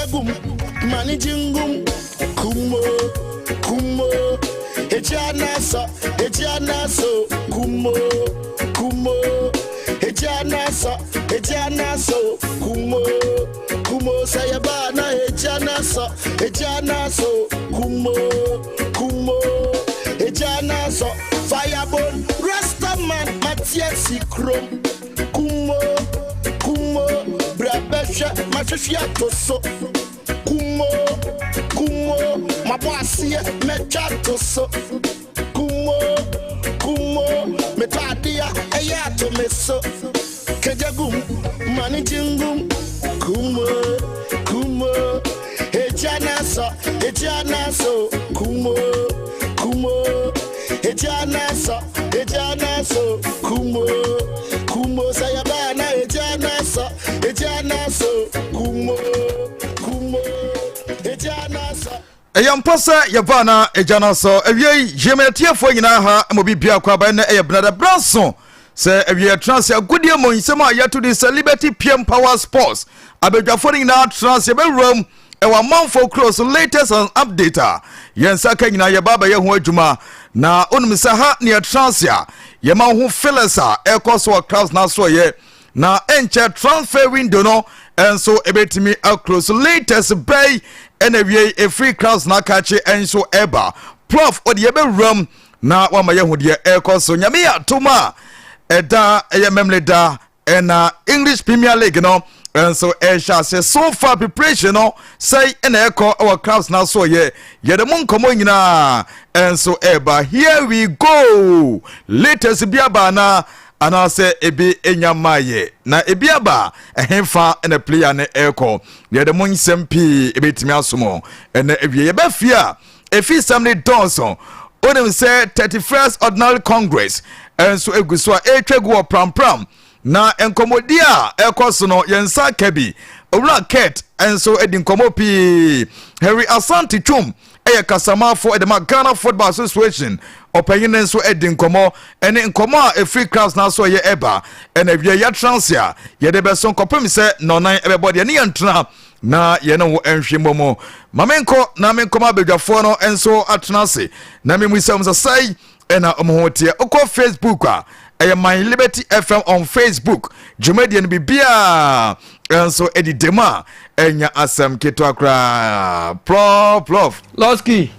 Kejagum, Manijingum, Kumo, Kumo, Ejianaso, Ejianaso, Kumo, Kumo, Ejianaso, Ejianaso, Kumo, Kumo, Sayabana, Ejianaso, Ejianaso, Kumo, Kumo, Ejianaso, Firebone, Rastaman, Matthias Krom, Kumo, Kumo, Brabesha, Mashia Toso, Kumo, Kumo, Maboasia, Mechato so, Kumo, Kumo, Metadia, Ayato Meso, Kejagum, Manijingum, Kumo, Kumo, Ejanaso, Ejanaso, Kumo, Kumo, Ejanaso, Ejanaso, Kumo, Kumo, Sayabana, Ejanaso, Ejanaso, Kumo, Kumo, Ejanaso. Ɛyɛ mpa sɛ yɛbaa na agya no sɔ awiei. Yɛma atiefoɔ nyinaa ha ma obi biako aba. Ɛnɛ ɛyɛ benada branso sɛ awie yɛtena ase agodie mu nsɛm a yɛto de sɛ Liberty PM Power Sports. Abadwafoɔ no nyinaa tena ase, yɛbɛwura mu ɛwɔ amanfoɔ kuro so, latest and update a yɛn nsa ka nyinaa yɛba abɛyɛ ho adwuma. Na wonim sɛ ha ne yɛtena ase a yɛma wo ho feelers a ɛkɔ so wɔ clubs na so yɛ na ɛnkyɛ transfer window no ɛnso ɛbɛtumi akuro so. Latest bɛyi ɛna wie ɛfiri clubs na akakye ɛnso ɛba. Prof ɔde yɛbɛwura mu na wama yɛho deɛ ɛrekɔ so. Nyame yɛ atom a, ɛda ɛyɛ Memle da ɛna English Premier League no nso ɛhyɛ ase. So far preparation no sɛi ɛna ɛkɔ ɛwɔ clubs na so yɛ yɛde mo nkɔmmɔ nyinaa ɛnso ɛba. Here we go, latest bi aba na anaasɛ ebi enya maayɛ na ebi aba, ɛhefa ɛna player no ɛrekɔ? Yɛde mo nsɛm pii ebɛtumi asom. Ɛna ewie yɛbɛfie a efi sɛm ne dɔɔso. Onim sɛ 31st Ordinary Congress ɛnso egu so a ɛretwa gu wɔ Prampram na nkɔmmɔdi a ɛkɔ so no, yɛn nsa ka bi. Owura Kurt nso di nkɔmmɔ pii. Harry Asante Twum ɛyɛ kasamafo ɛde ma Ghana Football Association ɔpanyin no nso di nkɔmmɔ, ɛne nkɔmmɔ a ɛfiri clubs na so ɛyɛ ɛba. Ɛna awie yɛatena ase a yɛde bɛso nkɔpem sɛ nɔnan ɛbɛbɔ deɛ ne yɛntena na yɛne wo nhwɛ mmɔ mu. Ma menkɔ na menkɔma abadwafoɔ no nso atena ase na memmusa mu sɛ sɛi ɛna ɔmo ho teɛ. Wokɔ Facebook a, ɛyɛ My Liberty FM on Facebook. Dwumadie no biribiaa nso ɛdi dɛm a ɛnya asɛm ketewa koraa. Plɔf plɔf. Losky.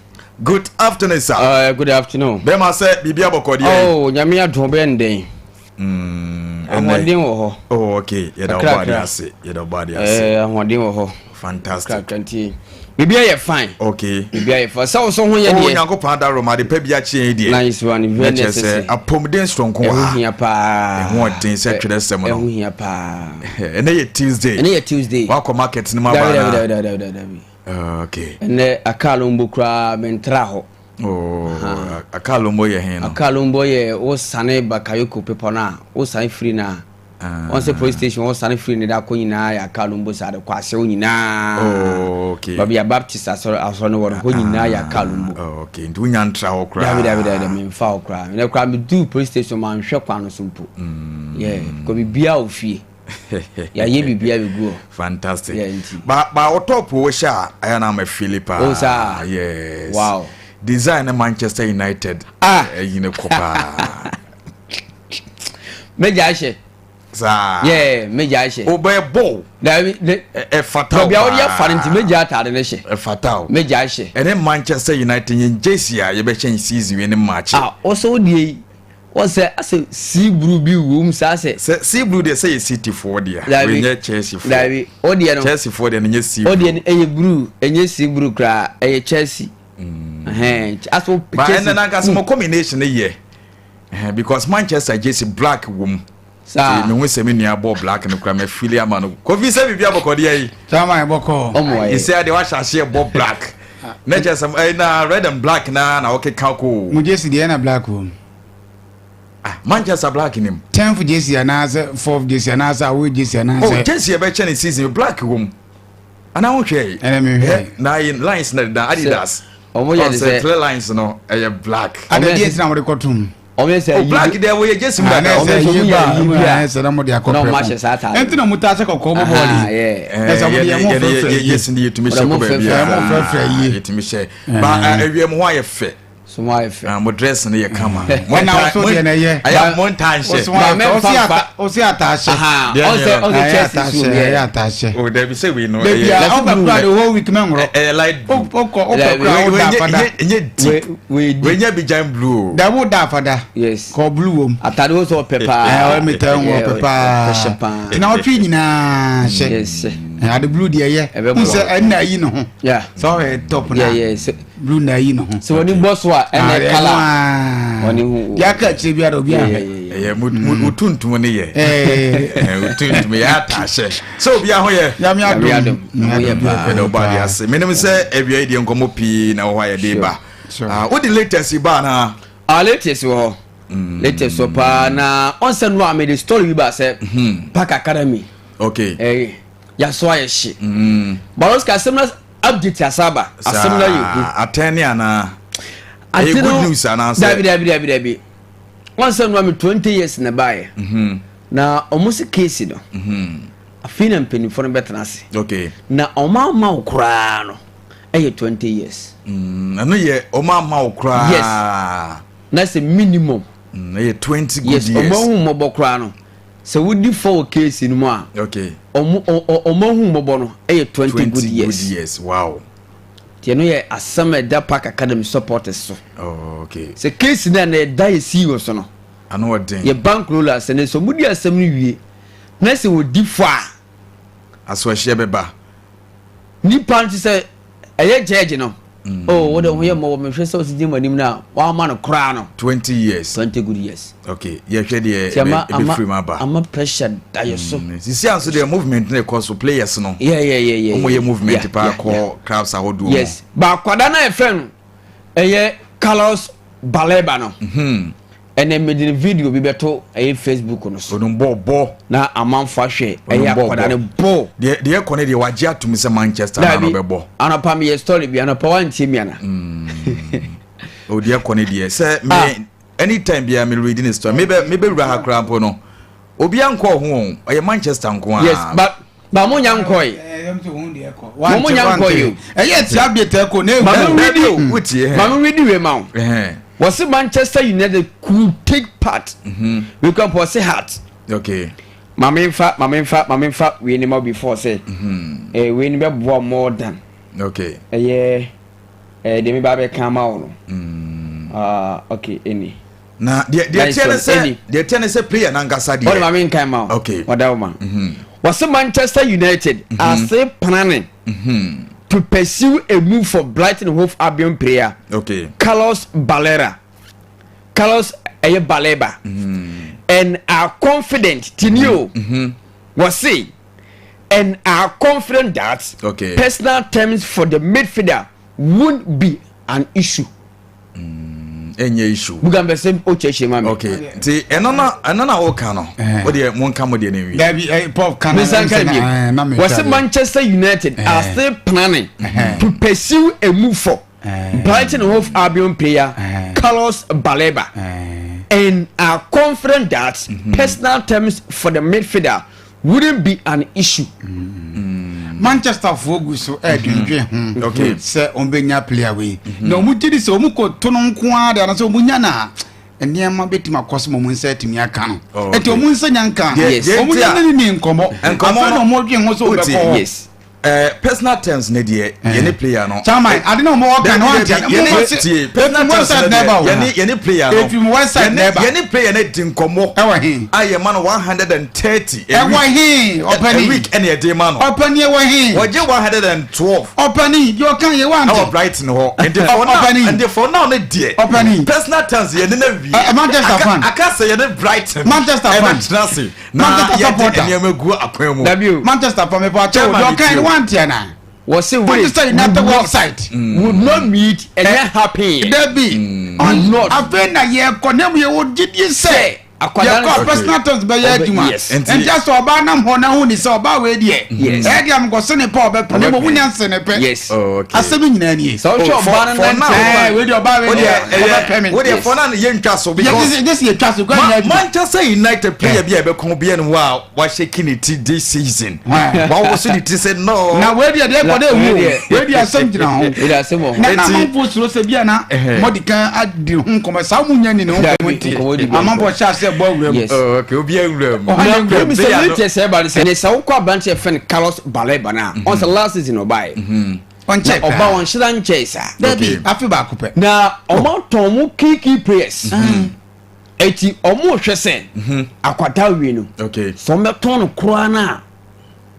Good afternoon, sir. Good afternoon. Bɛma sɛ biribi abɔkɔdeɛ. Oh, Nyame adom, bɛyɛ ndɛn. Ahoɔden wɔ hɔ. Oh, okay, yɛda ɔbɔ ade ase, yɛda ɔbɔ ade ase. Ahoɔden wɔ hɔ. Fantastic. Kakra nti biribi ayɛ fine. Biribi ayɛ fine. Sɛ wo so ho yɛ Oh, deɛ. Nyankopɔn adaro ade pa bi akye yɛn deɛ. Nice one, very Na kyerɛ sɛ necessary. apɔmuden soronko wɔ Ɛho ha. hia paa. Ɛho ɔden sɛ twerɛsɛm no. Ɛho hia paa. Ɛnɛ yɛ Tuesday. Ɛnɛ yɛ Tuesday. Wakɔ market no mu aba Dabi, anaa? dabi, dabi, dabi, dabi. Okay. Ɛnɛ Akalombo koraa mentra hɔ. Oh, Akalombo yɛ hen no? Akalombo yɛ wosane Bakayoko pepɔ no a, wosane firi no a, wɔn sɛ police station, wɔsane firi ne da kɔ nyinaa yɛ Akalombo, saa de kɔ asew nyinaa. Oh, okay. Baabi a Baptist asɔre no wɔ no hɔ nyinaa yɛ Akalombo. Oh, okay, nti wonya ntra hɔ koraa? Dabi, dabi, dabi, memfa hɔ koraa. Ɛnɛ koraa meduu police station, manhwɛ kwan no so mpo. Yeah, kɔ biribiaa wɔ fie, yɛayɛ biribiaa bɛgu hɔ. Fantastic. Yeah, nti. Ba wo top wo hyɛ a ɛyɛ na ama feel paa. Oh, saa? Yes. Design ne Manchester United. Ah. Ɛyi ne kɔ paa. Mɛgya ahyɛ. Saa. Yeah, mɛgya ahyɛ. Wobɛyɛ bɔɔl. Dabi ne Ɛfata wo baabi a wode paa. afa no nti mɛgya atade no hyɛ. Ɛfata wo. Mɛgya ahyɛ. Ɛne Manchester United yɛn jersey a yɛbɛhyɛ season wei ne match. Ah, wɔsɛ wo deɛ yi wɔsɛ asɛ sea blue bi wɔ mu saa sɛ. Sɛ sea blue deɛ, sɛ yɛ City foɔ deɛ. Dabi. Wɔnyɛ Chelsea foɔ. Dabi, o deɛ no. Chelsea foɔ deɛ no nyɛ sea O blue. deɛ no ɛyɛ blue, ɛnyɛ sea blue koraa, ɛyɛ Chelsea. Ɛhɛn, asɛ o Ba Chelsea. ɛnɛ nankasa mo combination no yɛ because Manchester jersey black wɔ mu. Saa. Mehu sɛ me nua bɔ black no kora mafili ama no. Kofi, sɛ biribi abɔkɔdeɛ yi. Tama ɛbɔkɔ. Ɔmo ayɛ. Ɛsɛ deɛ wahyɛ aseɛ bɔ black na kyerɛ sɛ na red and black na wokeka kɔ. Mo jersey deɛ, ɛna black wɔ mu? Ah, Manchester black nim. 10th jersey anaasɛ fourth jersey anaasɛ away jersey Oh, anaasɛ? Jersey yɛbɛkyɛ ne season, black wɔ mu anaa wohwɛ yi? Ɛnɛ mehwɛ. Na ayi lines na deda Adidas. Ɔmo yɛ ne Ɔn sɛ sɛ three lines no ɛyɛ black. Ada Ɔmo yɛ deɛ nti na wɔde kɔtom? Ɔmo yɛ sɛ O black deɛ wɔyɛ jersey mu Ah, dada. na Ɔmo ɛsɛ nso yie ɔmo yɛ ba ayi bi a, a ɛsɛ na mo de akɔ na ɔmo prɛko. ahyɛ saa ataade. Ɛnti na mo taa hyɛ kɔkɔɔ bɔ bɔɔl Aha, yi. yeah. Ɛsɛ mo de yɛ mo frɛfrɛ yie. Yɛsi ne yɛtumi hyɛ Ɔmo kɔ baabi frɛfrɛ a Mo frɛfrɛ yie. yɛtumi hyɛ ba awia mu hɔ ayɛ fɛ. So mo ayɛ fɛ. Ah, mo dress no yɛ kama. Ɛna ɔso deɛ na ɛyɛ. Ɛyɛ mo ntaa nhyɛ. Ɔso Ba, ayɛ fɛ. mɛmfa Ɔsi mfa. ata ɔsi ata ahyɛ. Aha, Deɛ ɔsɛ nyɛ no. ɔsɛ Ɛyɛ Chelsea ata so ahyɛ. Ɛyɛ yɛ. ata ahyɛ. O dabi sɛ wei no Dabi a ɛyɛ ɔpɛ kura the whole week mɛnworɔ. ɛyɛ light blue. Ɔkɔ ɔpɛ Dabi. kura Wei ɔda wei afada. nyɛ nyɛ deep. Wei Wei di. nyɛ Abidjan blue o. Dabi ɔda afada. Yes. Kɔ blue wɔm. Atade wo sɛ ɔpɛ paa. Ɛɛ ɔyɛ mi tɛ ń wɔ pɛ paa. Ɔpɛ hyɛ paa. Tina ɔtwi nyinaa hyɛ. Yes. Ɛ, Ade blue deɛ yɛ. Ɛbɛboa. N sɛ ɛna ayi ne ho. Yeah. Sɛ ɔyɛ top na. Yeah, yeah. Sɛ Blue na ayi ne ho. sɛ wɔne bɔ so a ɛna kala. Ɔne ho. Deɛ aka akyire biara obi Yeah, ahwɛ. yeah, yeah. Ɛyɛ mo mo mo tuntum ne yɛ. Ɛɛ. Ɛɛ o tuntum yɛ ata ahyɛ. Sɛ obi aho yɛ. Nyame Nyame adom. adom. Nyame Ho yɛ adom. paa. Yɛde ɔba ade ase. Menim sɛ awia yi deɛ nkɔmmɔ pii na wɔ hɔ a yɛde ba. Sure. Ah, wode latest yi ba anaa? Ah, latest wɔ hɔ. Latest wɔ paa na ɔnsɛ no a mede story bi ba sɛ Park Academy. Okay. Eh, yaso ayɛ hye. But Oscar asɛm na update asaba. Asɛm na yɛ hu. Saa atɛn ne anaa? Ate Ɛyɛ no- good news anaasɛ? Dabi dabi dabi dabi. Wɔn sɛ no mi 20 years na baayɛ. Na ɔmo si case no. Afei na mpanyinfoɔ no bɛtena ase. Okay. Na ɔmo ama wo koraa no ɛyɛ 20 years. Ɛno yɛ ɔmo ama wo koraa. Yes. Na sɛ minimum. Ɛyɛ 20 good Yes, years. ɔmo ahu mmɔbɔ koraa no. Sɛ wodi fɔ wɔ case no mu a. Okay. Ɔmo ɔmo ahu mmɔbɔ no ɛyɛ 20 20 good years. good years. Wow. Tiɛ no yɛ asɛm a ɛda Park Academy supporters so. Oh, okay. Sɛ case no a na ɛda yɛ CEO so no. Ano ɔden. Yɛ bank roller sɛ ne sɛ ɔmo di asɛm no wie na sɛ wɔdi fɔ a. Asoɛhyɛ bɛba. Nipa no ti sɛ ɛyɛ judge no. Oh, wo de ho yɛ mmɔbɔ mehwɛ sɛ ɔsi gyina mu anim na wama no koraa no. 20 years. 20 good years. Okay, yɛhwɛ deɛ Ti ama ama ɛbɛfiri mu aba. ama pressure da yɛ so. Sisi a nso deɛ movement no ɛkɔ so players no. Yeah. Wɔn yɛ movement paa yeah. kɔ clubs ahodoɔ mu. Yes. Ba akwadaa na yɛfrɛ no ɛyɛ Carlos Baleba no. Ɛnɛ mede ne video bi bɛto ɛyɛ Facebook no so. Onum bɔ bɔ. Na amanfo ahwɛ ɛyɛ Onum bɔ akwadaa no bɔ. bɔ. Deɛ ɛkɔ ne deɛ wagye atum sɛ Manchester na Dabi ɔbɛbɔ. anɔpa meyɛ story bi anɔpa wantie mi ana. O deɛ ɛkɔ ne deɛ sɛ Ah. me anytime biara me read ne story me bɛ me bɛ wura ha koraa mpo no obiara nkɔ ho o ɔyɛ Manchester nko ara. Yes, but mo nya nkɔe. Mo nya nkɔ yi o. Ɛyɛ ti update ɛkɔ na Maame ehu. read o, wotie, hɛ. Maame read wei ma wo. Ɛhɛn. Wɔsi Manchester United could take part. We can pɔ se heart. Okay. Maame nfa maame nfa maame nfa wei ni ma before sɛ. Ɛɛ wei ni bɛ boa more than. Okay. Ɛyɛ ɛɛ deɛ mi ba bɛ kan ma wo no. Ah okay ɛni. Na deɛ Nice teɛ ne one, sɛ Ɛni. deɛ teɛ ne sɛ player nankasa deɛ. Ɔde maame nkan ma wo. Okay. Ɔda wo ma. Wɔsi Manchester United are still planning to pursue a move for Brighton Hove Albion player. Okay. Carlos Balera. Carlos ɛyɛ Baleba. And are confident tinio. Wɔsi and are confident that Okay. personal terms for the midfielder won't be an issue. Ɛnyɛ issue. Buga mbɛ sɛ o kyerɛkyerɛ ma mi. Okay. Nti ɛno na woka no. Eh. O deɛ monka mo deɛ no nwie. Dabi ɛ Paul kan. Mr. Nkanbi, Na mi wɔsi Manchester United are still planning to pursue a move for Brighton Hove Albion player Carlos Baleba and are confident that personal terms for the midfielder wouldn't be an issue. Manchester foɔ gu so ɛɛdwendwen ho. Okay. Sɛ wɔn bɛ nya player wei. Na wɔn gye di sɛ wɔn kɔ to no nko ara de anaasɛ wɔn nya na nneɛma bɛtumi akɔ so ma wɔn nsa atumi aka no. Oh, okay. Ɛti wɔn nsa nya nka. Deɛ- deɛ Wɔn nti nya a- ne ne nkɔmɔ. Nkɔmmɔ Afei na no- wɔn dwen ho sɛ wɔn Wotie. bɛkɔ hɔ. Yes. Personal terms ne deɛ yɛne player no. Chairman, ade na wɔn ɔka no Dabi, wɔn dabi, ante. yɛne tie personal Efiri terms website ne na ɛba deɛ o. yɛne player no. Efiri website na ɛba. Yɛne player no di nkɔmmɔ. Ɛwɔ he? A yɛ ma no 130 a Ɛwɔ week. he? A Ɔpɛni. week ɛna yɛde ma no. Ɔpɛni ɛwɔ he? Wɔgye 112 Ɔpɛni deɛ ɔka yɛ ɛwɔ wante. Brighton hɔ. Nti for now Ɔpɛni. nti for now ne deɛ. Ɔpɛni. Personal terms yɛne na wie. Manchester fan. Aka sɛ yɛne Brighton. Manchester fan. Ɛbɛtena ase. Na Manchester yɛde supporter. nneɛma gu akwan mu. Dabi o. Manchester fa mepɔ akyɛw Chairman deɛ ɔka tie yɛ o. wante ana. Wɔsi wait Manchester United would not- website. would not meet ɛnyɛ happen yɛ. Dabi. Would not. Afei na yɛkɔ na mu yɛ wɔ gyidie sɛ. Sɛ. Akwadaa Yɛkɔ a no personal terms bɛyɛ Ɔbɛ- adwuma. yes. Nti asɛ ɔbaa nam hɔ na hu ni sɛ ɔbaa wei deɛ. Yes. Ɛyɛ deɛ mekɔse ne pɛ a ɔbɛpɛ na mmom wonya nse ne pɛ. Yes. Oh, okay. Asɛm nyinaa nie. Sɛ wohwɛ Oh, ɔbaa no for nante now. Ɛɛ, wei deɛ ɔbaa wei deɛ ɔbɛpɛ me. Wodeɛ Yes. for now no yɛntwa so because Yɛ sɛ yɛtwa so kwan nyɛ adwuma. Manchester United player bi a ɛbɛkɔn bi ɛnu a wahyɛ ne ti this season. Why? Wawo so ne ti sɛ no. Na wei deɛ deɛ kɔ dɛ Na- ewu o. wei deɛ- Wei deɛ asɛm gyina ho. Wei deɛ asɛm wɔ ho. Na na Eti- amanfoɔ suro sɛ bia na Ɛhɛ. mɔdi kan adi ho nkɔmɔ saa mo nya ni ne ho Dabi, nkɔmɔ nti nkɔmmɔ di bi. amanfoɔ hyɛ aseɛ bɔ awura mu. Yes. Oh, okay, obi awura mu. Ɔha Na ne nwura wei mu. sɛ Player no- latest ɛba no sɛ ne sɛ wokɔ aberanteɛ fɛ no Carlos Baleba no a ɔn sɛ last season ɔbaeɛ na Ɔnkyɛ ɔba koraa. ɔnhyera nkyɛe saa. Dabi Okay. afe baako pɛ. Na ɔmo atɔn mo key key players, eti ɔmo hwɛ sɛ akwadaa wie no Okay. sɛ ɔmo bɛtɔn no koraa no a,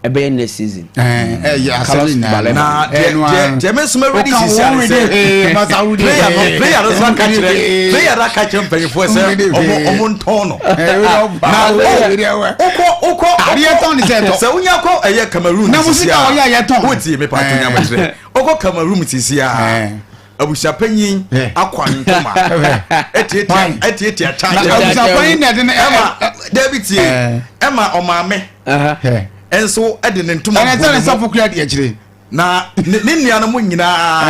ɛbɛyɛ next season. Ɛɛ ɛyɛ asɛm Carlos nyinaa. Baleba. Na deɛ deɛ deɛ me nso mɛ ready Woka sisi wo ane ready, sɛ masa wo player no de. player no so aka kyerɛ Wo player no aka kyerɛ mpanyinfoɔ sɛ Wo de. ɔmo ntɔn no. Na wokɔ wokɔ Adeɛ tɔn ne sɛ ɛtɔ. Sɛ wonya kɔ ɛyɛ Cameroon Na mo sisi sika a ɔyɛ a yɛtɔn. wotie me pato nya mekyerɛ wokɔ Cameroon sisi a abusuapanyin akwa ntoma ɛtiatia Why? ɛtiatia Na kyakyɛ abusuapanyin na ɛde ne ɛma dabi tie, ɛma ɔmaame ɛnso ɛde ne ntoma ɛnɛ gu sɛ ne ne mu. sɔfo kura di akyire. Na ne nuanom nyinaa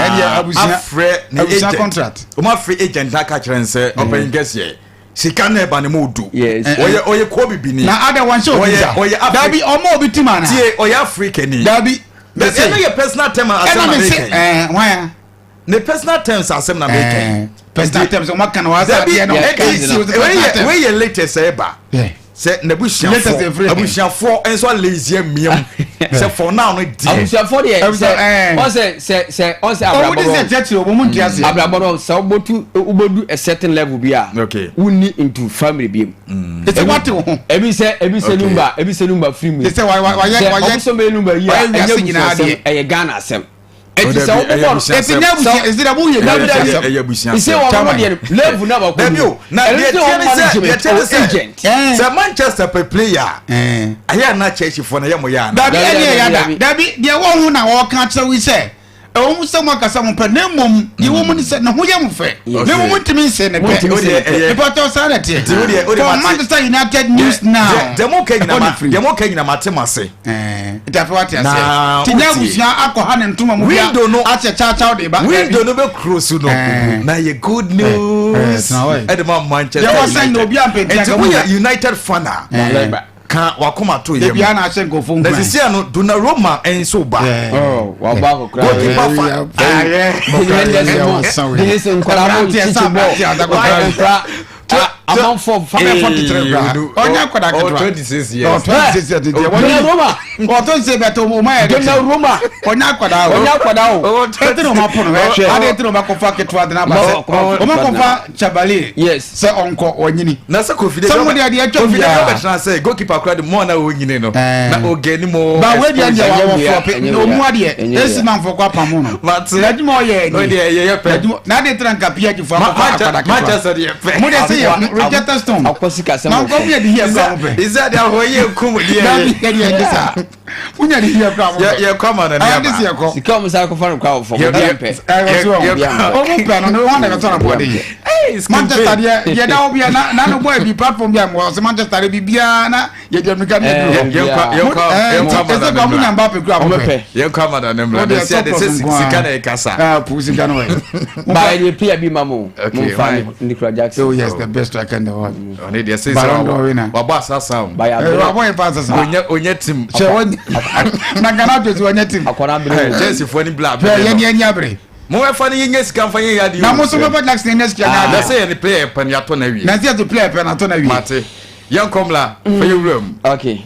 Ɛdeɛ afrɛ ne abusua agent contract. Wɔn afrɛ agent aka kyerɛ n sɛ ɔpanyin kɛseɛ, sika na ɛba ne mu du. Yes. Ɔyɛ kɔ bibini. Na ada wɔn hyɛ obi Ɔyɛ sa. ɔyɛ Afri Dabi, ɔmo obi ti ma na. Tie, ɔyɛ Africa ni. Dabi. Ɛno yɛ personal term asɛm Ɛna na mi se meka yi. Hwan ya. Ne personal terms asɛm na meka yi. Personal terms ɔmo aka na wasa Dabi, adeɛ no. Yeah, ɛdi no. wei yɛ wei yɛ latest ɛba Yeah. sɛ Latest n'abusuafoɔ efiri he? abusuafoɔ nso alazy miam sɛ for now no deɛ. Abusuafoɔ deɛ Abusua- sɛ ɔsɛ sɛ ɔsɛ Ɔmo de abrabɔ sɛ no kyerɛkyerɛ ɔmo mu nti aseɛ. Abrabɔ no, sɛ wobɔtu wobɔdu a certain level bi a, wonni into family bi mu. Ɛsɛ wate wo ho. Ebi sɛ Lumba, ebi sɛ Lumba firi mu. Ɛsɛ wayɛ Sɛ wayɛ ɔmo sɛ ɔbɛyɛ Lumba yi a, wayɛ ɛnyɛ wiase nyinaa abusuasɛm, deɛ. ɛyɛ Ghana asɛm. Eti Oh, sɛ dabi, ɛyɛ wobɔbɔ no abusua Eti nyɛ abusua esi dɛ mo yɛ Dabi, nyɛ dabi. abusua. Ɛyɛ abusua Ise asɛm. wɔn Chairman. deɛ no level na wakɔ Dabi o, na deɛ tiɛ ne sɛ deɛ tiɛ ne sɛ agent. Sɛ Manchester pɛ player a, ɛyɛ ana Chelsea foɔ na ɛyɛ mo yɛ ana? Dabi. Dabi, ɛni dabi, ɛyɛ da. Dabi. Dabi, deɛ wɔn ho na wɔka kyerɛ wi sɛ ɛwɔ mu sɛ mo akasa mo pɛ, na mmom deɛ wɔ mu ni sɛ ne ho yɛ mo fɛ, na mmom mo ntumi nse ne pɛ. Mo ntumi nse ne pɛ. Nipa saa na teɛ. Nti wo deɛ For Manchester United news now. Deɛ mo ka nyina Ɛhɔ ma ne firi. Deɛ mo ka nyina ma te ma se. Ɛɛ, nti afei wate Na aseɛ ti nyɛ wotie. abusua akɔ ha ne ntoma mu bia Window no- akyɛ kyawkyaw de ba. Window no bɛ kuro so no na yɛ good news Tena hɔ yi. ɛde ma Manchester Deɛ wɔsɛn na United. obi ampɛ nti Nti anka mo woyɛ nya. United fan a, ka wakoma to yɛ Ebi mu ana ahyɛ nkɔfo na nkran. sisi ano Donnarumma nso ba. Oh, wabɔ akɔkora. Goalkeeper fa Dennis nkwadaa mo kyikyi bɔ nkora amanfo fa. Ɔbɛ 43 kura. Ɔnyɛ akwadaa Oh, ketewa. 26 years. Ɔ 26 years deɛ wɔnyɛ. Donnarumma. Ɔtɔ nse bɛtɛ o ma yɛ de. Donnarumma. Ɔnyɛ akwadaa o. Ɔnyɛ akwadaa o. Eti na ɔma pono hɛ. Ade eti na ɔma kɔfa ketewa de n'aba sɛ. Ɔma kɔfa Chabali. Yes. Sɛ ɔnkɔ ɔnyini. Na sɛ Kofi de Sɛ mo de adeɛ atwa Kofi de biara. bɛtena sɛ goalkeeper kora de mo na onyini no na ogani mo. Ba wo deɛ deɛ Ɛnyɛ wɔ wia, flop ɛnyɛ na ɔmu wia, adeɛ ɛnyɛ wia. esi manfo kɔ apam no. Mate. N'adwuma ɔyɛ O ni. deɛ yɛyɛ pɛ. N'adwuma na ade tena nka PSG fo akɔfa akwadaa ketewa. Manchester deɛ pɛ. Mo de sɛ yɛ rejected stone. Akɔ sika sɛm Na wɔ nkɔ fam. mu yɛ de yɛ kura mo pɛ. Isa de ahɔ yɛ kum deɛ. Dabi, yɛ de yɛ de sa. Mo nya de yɛ kura mo pɛ. Yɛ kɔ ama na ne Ayɛ de si aba. yɛ kɔ. Sika ɔmo sa akɔfa no kora wɔ fam. Obi ampɛ. Ɛyɛ so Yɛ- wɔn. yɛ- Ɔmo pɛ no no wɔn na bɛtɔ na bɔɔde yi. Manchester deɛ deɛ da hɔ bia na na no bɔ bi platform bi a mo ɔsɛ Manchester de biribiara na yɛ deɛ mirika ne duro hɔ. Yɛnkɔ yɛnkɔ yɛnkɔ ama Ɛsɛ na kɔ ne mo nya mmra. Mbappe kura mo Ɔmo pɛ. pɛ. Yɛnkɔ ama na ne mmra. Wo De deɛ sɛ de sɛ surplus nko ara. sika na ɛkasa. Ah, pu sika no wɛ. Ba ɛdi player bi ma mo. Okay, Mo nfa fine. Nicolas Jackson. Oh yes, the best striker in the world. Ɔne deɛ sɛ Ballon d'Or winner. sɛ wabɔ asasa o. Ba yɛ Eh, abere. wabɔ yɛ fa asasa. Onye team. Hyɛ wɔn na Ghana to si wɔnyɛ team. Akɔra abere. Chelsea foɔ ni bla Hwɛ yɛ abere ni no. ɛni abere. Mo bɛfa ne yɛnyɛ sika nfa yɛ yɛ Na adeɛ mo o. so mɛfa Jackson ɛnyɛ sika Na nyɛ sɛ adeɛ. yɛ ne player pɛ ne atɔ na awie. Na si yɛ to player pɛ na to na wie. Mate. Yɛnkɔ mmla fa yɛ wura mu. Okay,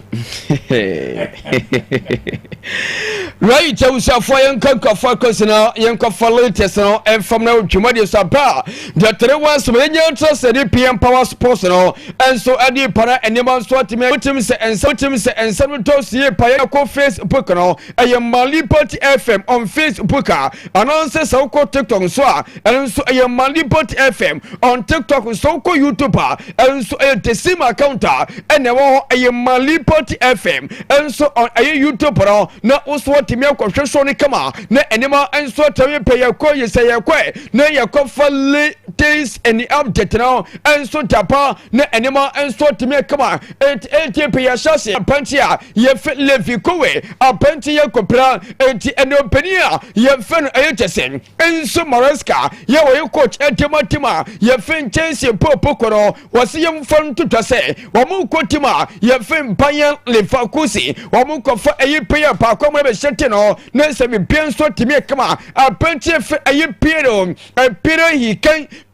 right, abusuafoɔ, yɛnkɔ nkurɔfoɔ akɔsi no, yɛnkɔfa latest no ɛmfam no dwumadie so aba a deɛ tere wa nsɛm yɛnya ntra sɛ de PM Power Sports no ɛnso ɛde para nneɛma nso atumi wotim sɛ nsɛm no tɔ sie pa. Yɛkɔ Facebook no, ɛyɛ Mali Party FM on Facebook a, anaasɛ sɛ wokɔ TikTok nso a, ɛno nso ɛyɛ Mali Party FM on TikTok nso. Wokɔ YouTube a, ɛno nso ɛyɛ the same account a ɛna ɛwɔ hɔ, ɛyɛ Mali Party FM ɛnso on ɛyɛ YouTube no. Na woso Watumi akɔhwɛ so no kama na nneɛma nso atumi pɛ. Yɛkɔ yɛ sɛ yɛkɔ na yɛkɔfa latest and update no nso dapa na nneɛma nso atumi kama. Eti eti pɛ yɛhyɛ ase apɛnti a yɛfɛ Levi Colwill, apɛnti yɛ kɔpira. Eti ɛnɛ ɔpanin a yɛfɛ no ɛyɛ kyɛsɛ Enzo Maresca yɛ wɔyɛ coach ɛtɛm a yɛfɛ Chelsea popo kɔrɔ, wɔsi yɛmfa ntotwa sɛ wɔn kɔ team a yɛfɛ Bayer Leverkusen, wɔn kɔfa ɛyi player paako mo bɛhyɛ te no na sɛ bibia nso tumi kama. Apɛnti yɛfɛ ɛyi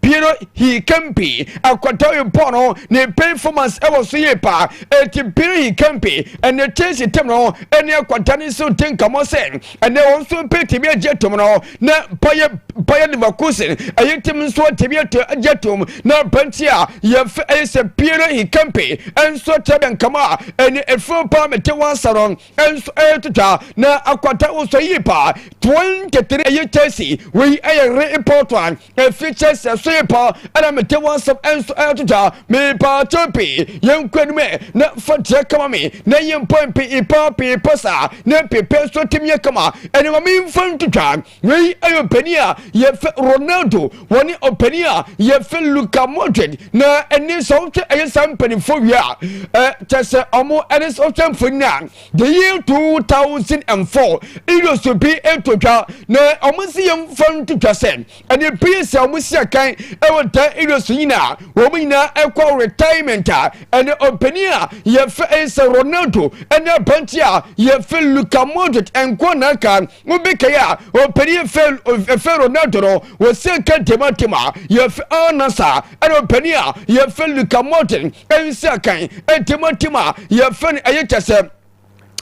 Piero Hincapié, akwata yi bɔ no ne performance ɛwɔ so yie paa. Eti Piero Hincapié ɛne Chelsea team no ɛne akwata ne nso te nkɔmɔ sɛ ɛnɛ wɔn nso pɛ tumi agye tom no na Bayer Leverkusen ɛyɛ team nso tumi agye tom na apɛnti a yɛfɛ ɛyɛ sɛ Piero Hincapié ɛnso kyerɛ nkɔmɔ a ɛne efuro paa mete wɔn asa no ɛnso ɛyɛ twitwa na akwata wɔ yie paa. 23 ɛyɛ Chelsea wei ɛyɛ report a efi Chelsea so yie paa ɛna mete wɔn asɛm ɛnso ɛyɛ twitwa. Mepa kyɛw yɛn nkɔ anim ɛ na fa kyerɛ kama mi na yɛn mpɔ mpi ipa pii pɔ saa na pepe nso tim yɛ kama. Ɛne ma mi nfa ntwitwa wei ɛyɛ ɔpanin a yɛfɛ Ronaldo, wɔne ɔpanin a yɛfɛ Luka Modric. Na ɛne sɛ wohwɛ ɛyɛ saa mpanimfoɔ wie a ɛ kyɛ sɛ ɔmo ɛne sɛ wohwɛ mfonin a the year 2004 Euros bi eto twa na ɔmo si yɛn mfa ntwitwa sɛ ɛne pii sɛ ɔmo si akan ɛwɔ dan Euros nyinaa, wɔn nyinaa ɛkɔ retirement a ɛne ɔpanin a yɛfɛ ɛyɛ sɛ Ronaldo ɛne aberanteɛ a yɛfɛ Luka Modric nko n'aka. Wobɛkae a ɔpanin ɛfɛ Ronaldo no wɔsi nka ntɛmantɛm a yɛfɛ Al-Nassr, ɛne ɔpanin a yɛfɛ Luka Modric ɛnsi akan ntɛmantɛm a yɛfɛ no ɛyɛ kyɛ sɛ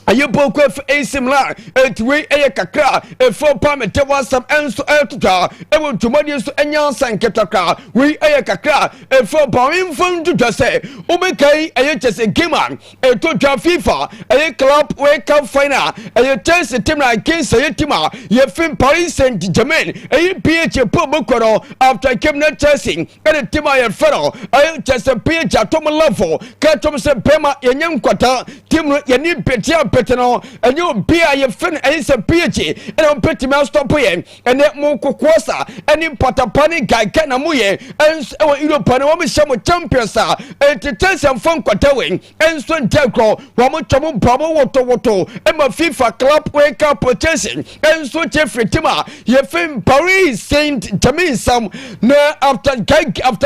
ɛyɛ bɔnkɔ efi AC Milan. Eti wei ɛyɛ kakra efo pa mete wasɛm ɛnso ɛtotwa ɛwɔ dwumadie nso ɛnya nsa nketakra. Wei ɛyɛ kakra efo pa mfo ntotwa sɛ wobɛkae ɛyɛ kyɛ sɛ game a ɛtotwa FIFA ɛyɛ Club World Cup final, ɛyɛ Chelsea team na against ɛyɛ team a yɛfi Paris Saint Germain, ɛyɛ PSG po bɔkɔ no. After game na Chelsea ɛne team a yɛfɛ no ɛyɛ kyɛ sɛ PSG atom level kɛtɔm sɛ bɛrima yɛnyɛ nkwata team no yɛne pete a pete no ɛnyɛ obi a yɛfɛ no ɛyɛ sɛ PSG ɛna wɔpɛtumi astop yɛn. Ɛnɛ mo kokoɔ sa ɛne patapa ne gaga na moyɛ ɛnso ɛwɔ Europe no wɔn hyɛ mo champions a ɛnti Chelsea mfa nkwata wei ɛnso nkyɛn korɔ wɔn twɛ mo bɔ mo wotowoto ɛma FIFA Club World Cup Chelsea ɛnso kyɛ firi team a yɛfɛ Paris Saint Germain sam. Na after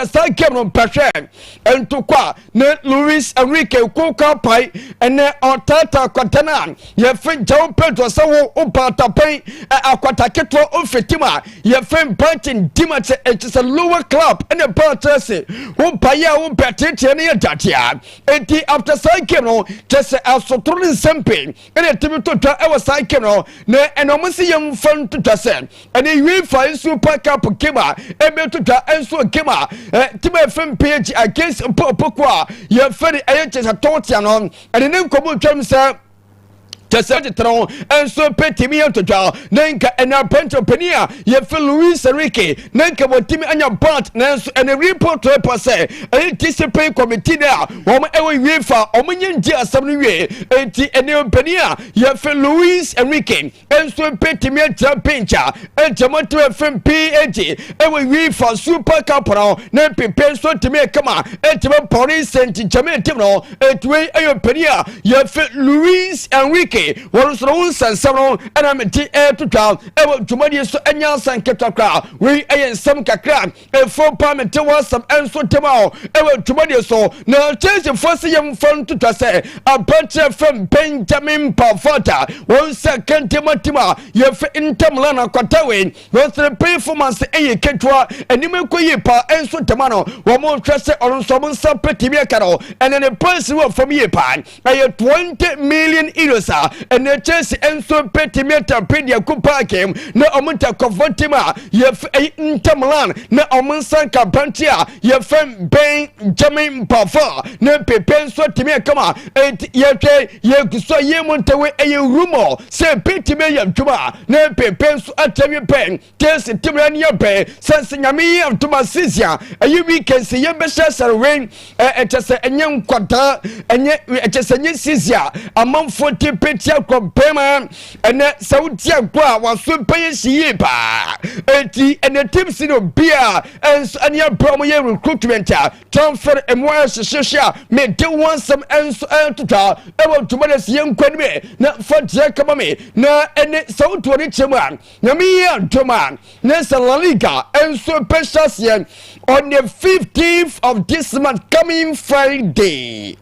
saa game no mpɛhwɛ ntokwa na Luis Enrique koka pae ɛnɛ ɔtaata akwata no a yɛfɛ João Pedro sɛ wo wopaatapɛn akwata ketewa ofi team a yɛfɛ Brighton dim a kyɛ ɛkyɛ sɛ lower club ɛne baa Chelsea wopaeɛ a wopɛ teeteɛ no yɛ dadeɛ. Enti after saa game no kyɛ sɛ asotoro ne nsɛm pii ɛna ɛtumi to twa ɛwɔ saa game no. Na ɛna ɔmo si yɛmfa ntotwa sɛ ɛne UEFA Super Cup game a ɛbɛto twa nso game a team a yɛfɛ PSG against mpɔpɔko a yɛfɛ no ɛyɛ kyɛ sɛ tɔɔtea no ɛne ne nkɔmɔ twam sɛ kyɛ sɛ tetene ho nso pɛtumi yɛ ntotwa na nka ɛna apɛnkyɛ panin a yɛfɛ Luis Enrique na nka wɔtumi anya bat. Nanso ɛne report ɛpa sɛ ɛyɛ discipline committee no a wɔn ɛwɔ UEFA wɔn nye ngye asɛm no wie. Enti ɛne panin a yɛfɛ Luis Enrique nso pɛtumi agyina bench a nkyɛmɔtɔ ɛfɛ PSG ɛwɔ UEFA Super Cup no na mpepe nso tumi kama ɛtumi Paris Saint Germain team no. Etuwe ɛyɛ panin a yɛfɛ Luis Enrique wɔn nso no nsɛnsɛm no ɛna mete ɛɛtotwa ɛwɔ dwumadie so ɛnya nsa nketewa koraa. Wei ɛyɛ nsɛm kakra efo pa mete wɔn asɛm ɛnso ntɛm a ɛwɔ dwumadie so. Na Chelsea fo sɛ yɛmfa ntotwa sɛ aberanteɛ fɛm Benjamin Pavard wɔn nsa kɛntɛm team a yɛfɛ Inter Milan akwata wei wɔn sɛ performance ɛyɛ ketewa anim ekɔ yie pa ɛnso ntɛm no wɔn hwɛ sɛ ɔno nso wɔn nsa pɛtɛmi aka no. Ɛnɛ ne price wɔ fam yie pa, ɛyɛ €20 million a ɛnɛ Chelsea nso pɛtɛmi atape deɛ ko paaki na wɔn ntakɔfo team a yɛfɛ ɛyɛ Inter Milan na wɔn nsa nka aberante a yɛfɛ Benjamin Pavard na pepe nso tumi kama. Eti yɛhwɛ yɛgu so a yɛn mu ntɛwe ɛyɛ rumour sɛ pɛtɛmi yɛ adwuma na pepe nso atɛwi pɛn Chelsea team no ani abɛn sɛ sɛ Nyame yi atoma sisi a ɛyɛ weekend sɛ yɛbɛhyɛ sɛrewen ɛkyɛ sɛ ɛnyɛ nkwadaa ɛnyɛ ɛkyɛ sɛ ɛnyɛ sisi a amanfoɔ te pɛtumi. Ɛti akɔ bɛrima ɛnɛ sɛ wodi agorɔ a waso bɛyɛ si yie paa. Eti ɛnɛ teams no bi a ɛnso ɛne abrɛ wɔn yɛ recruitment a transfer emu ayɛ hyehyɛhyɛ a mede wɔn nsɛm ɛnso ɛntotwa ɛwɔ ntoma de si yɛn nkwa no na fa deɛ kama me. Na ɛne sɛ wotu wɔn kyerɛ mu a, Nyame yi adom a, ne sɛ La Liga ɛnso bɛhyɛ aseɛ on the 15th of this month, coming Friday.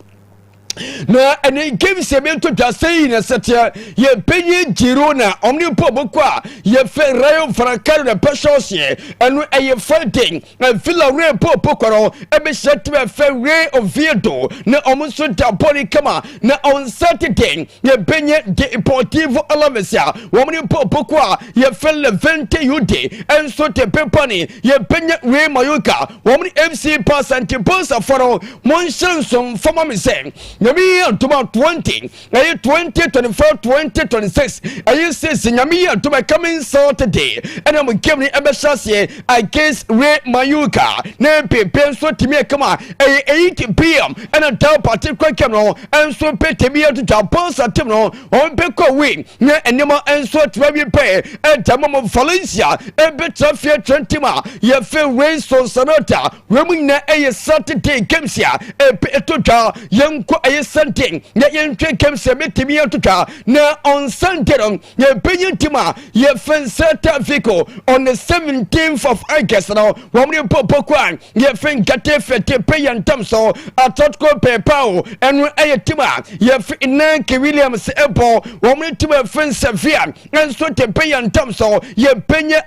Na ɛne games yɛ bɛto dwa sɛ yi na sɛteɛ yɛbɛyɛ Girona ɔmne mpo bɔkɔ a yɛfɛ Rayo Vallecano na pɛhyɛ ɔseɛ, ɛno ɛyɛ Friday. Villarreal mpo bɔkɔ no ɛbɛhyɛ team ɛfɛ Real Oviedo na ɔmo nso da bɔne kama. Na on Saturday yɛbɛnyɛ Deportivo Alaves a wɔn ne mpo bɔkɔ a yɛfɛ Levante UD ɛnso de pepane. Yɛbɛnyɛ Real Mallorca wɔn ne FC Barca. Nti Barca no, monhyɛ nsomfama me sɛ Nyame yi adom a 20 ɛyɛ 2025 2026 ɛyɛ six. Nyame yi adom a, coming Saturday ɛna mo game no ɛbɛhyɛ aseɛ against Real Mallorca na pepe nso tumi ɛkama. Ɛyɛ 8 p.m. ɛna that particular game no ɛnso pɛ tumi atwitwa. Barca team no wɔn bɛkɔ win na nneɛma nso atuma bi pɛ ɛda mo. Valencia ɛbɛtena fie twɛn team a yɛfɛ Real Sociedad. Wɔn mu nyinaa ɛyɛ Saturday games a ɛpɛ ɛto dwa. Yɛnkɔ ɛyɛ Sunday na yɛntwe games a bɛtumi ato dwa. Na on Sunday no yɛbɛnya team a yɛfɛ Celta Vigo on the 17th of August no wɔn ne bɔ bɔkɔ a yɛfɛ Getafe te pɛ yɛn ntam so. Atletico Bilbao, ɛno ɛyɛ team a yɛfɛ Inaki Williams ɛbɔ, wɔn ne team a yɛfɛ Sevilla nso te pɛ yɛn ntam so. Yɛbɛnya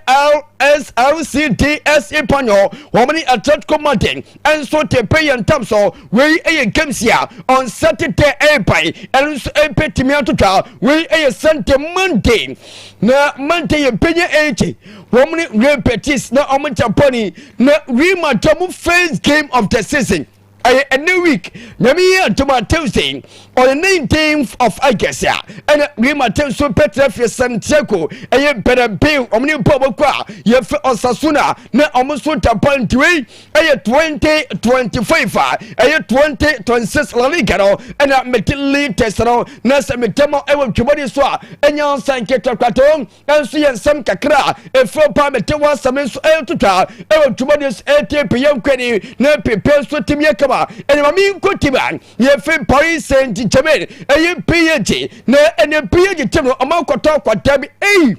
RCD Espanyol, wɔn ne Atletico Madrid nso te pɛ yɛn ntam so. Wei ɛyɛ games a on Saturday ɛreban, ɛno nso ɛpɛtumi atotwa. Wei ɛyɛ Sunday. Monday na Monday yɛbɛnya Elche, wɔn ne Real Betis na wɔn nkyɛn pɔni. Na Real Madrid mo first game of the season ɛyɛ ɛnɛ week, Nyame yi adom a, Tuesday on the 19th of August a ɛna Real Madrid nso bɛtena fie Santiago ɛyɛ Bernabeu, ɔmo ne bɔ ɔmo kɔ a yɛfɛ Osasuna na ɔmo nso da pɔnti. Wei ɛyɛ 2025 a ɛyɛ 2026 La Liga no ɛna mede latest no na sɛ medɛma ɛwɔ dwumadi so a ɛnya nsa nketewa krato nso yɛ nsɛm kakra a ɛfiri pa mete wɔ asɛm nso ɛtotwa ɛwɔ dwumadi so. Ɛte pɛyɛ nkwani na pepe nso tim yɛ kama. Ɛne ma menkɔ tim a yɛfiri Paris Saint Germain, ɛyɛ PSG, na ɛne PSG tim no ɔma nkɔtɔ akwadaa bi ei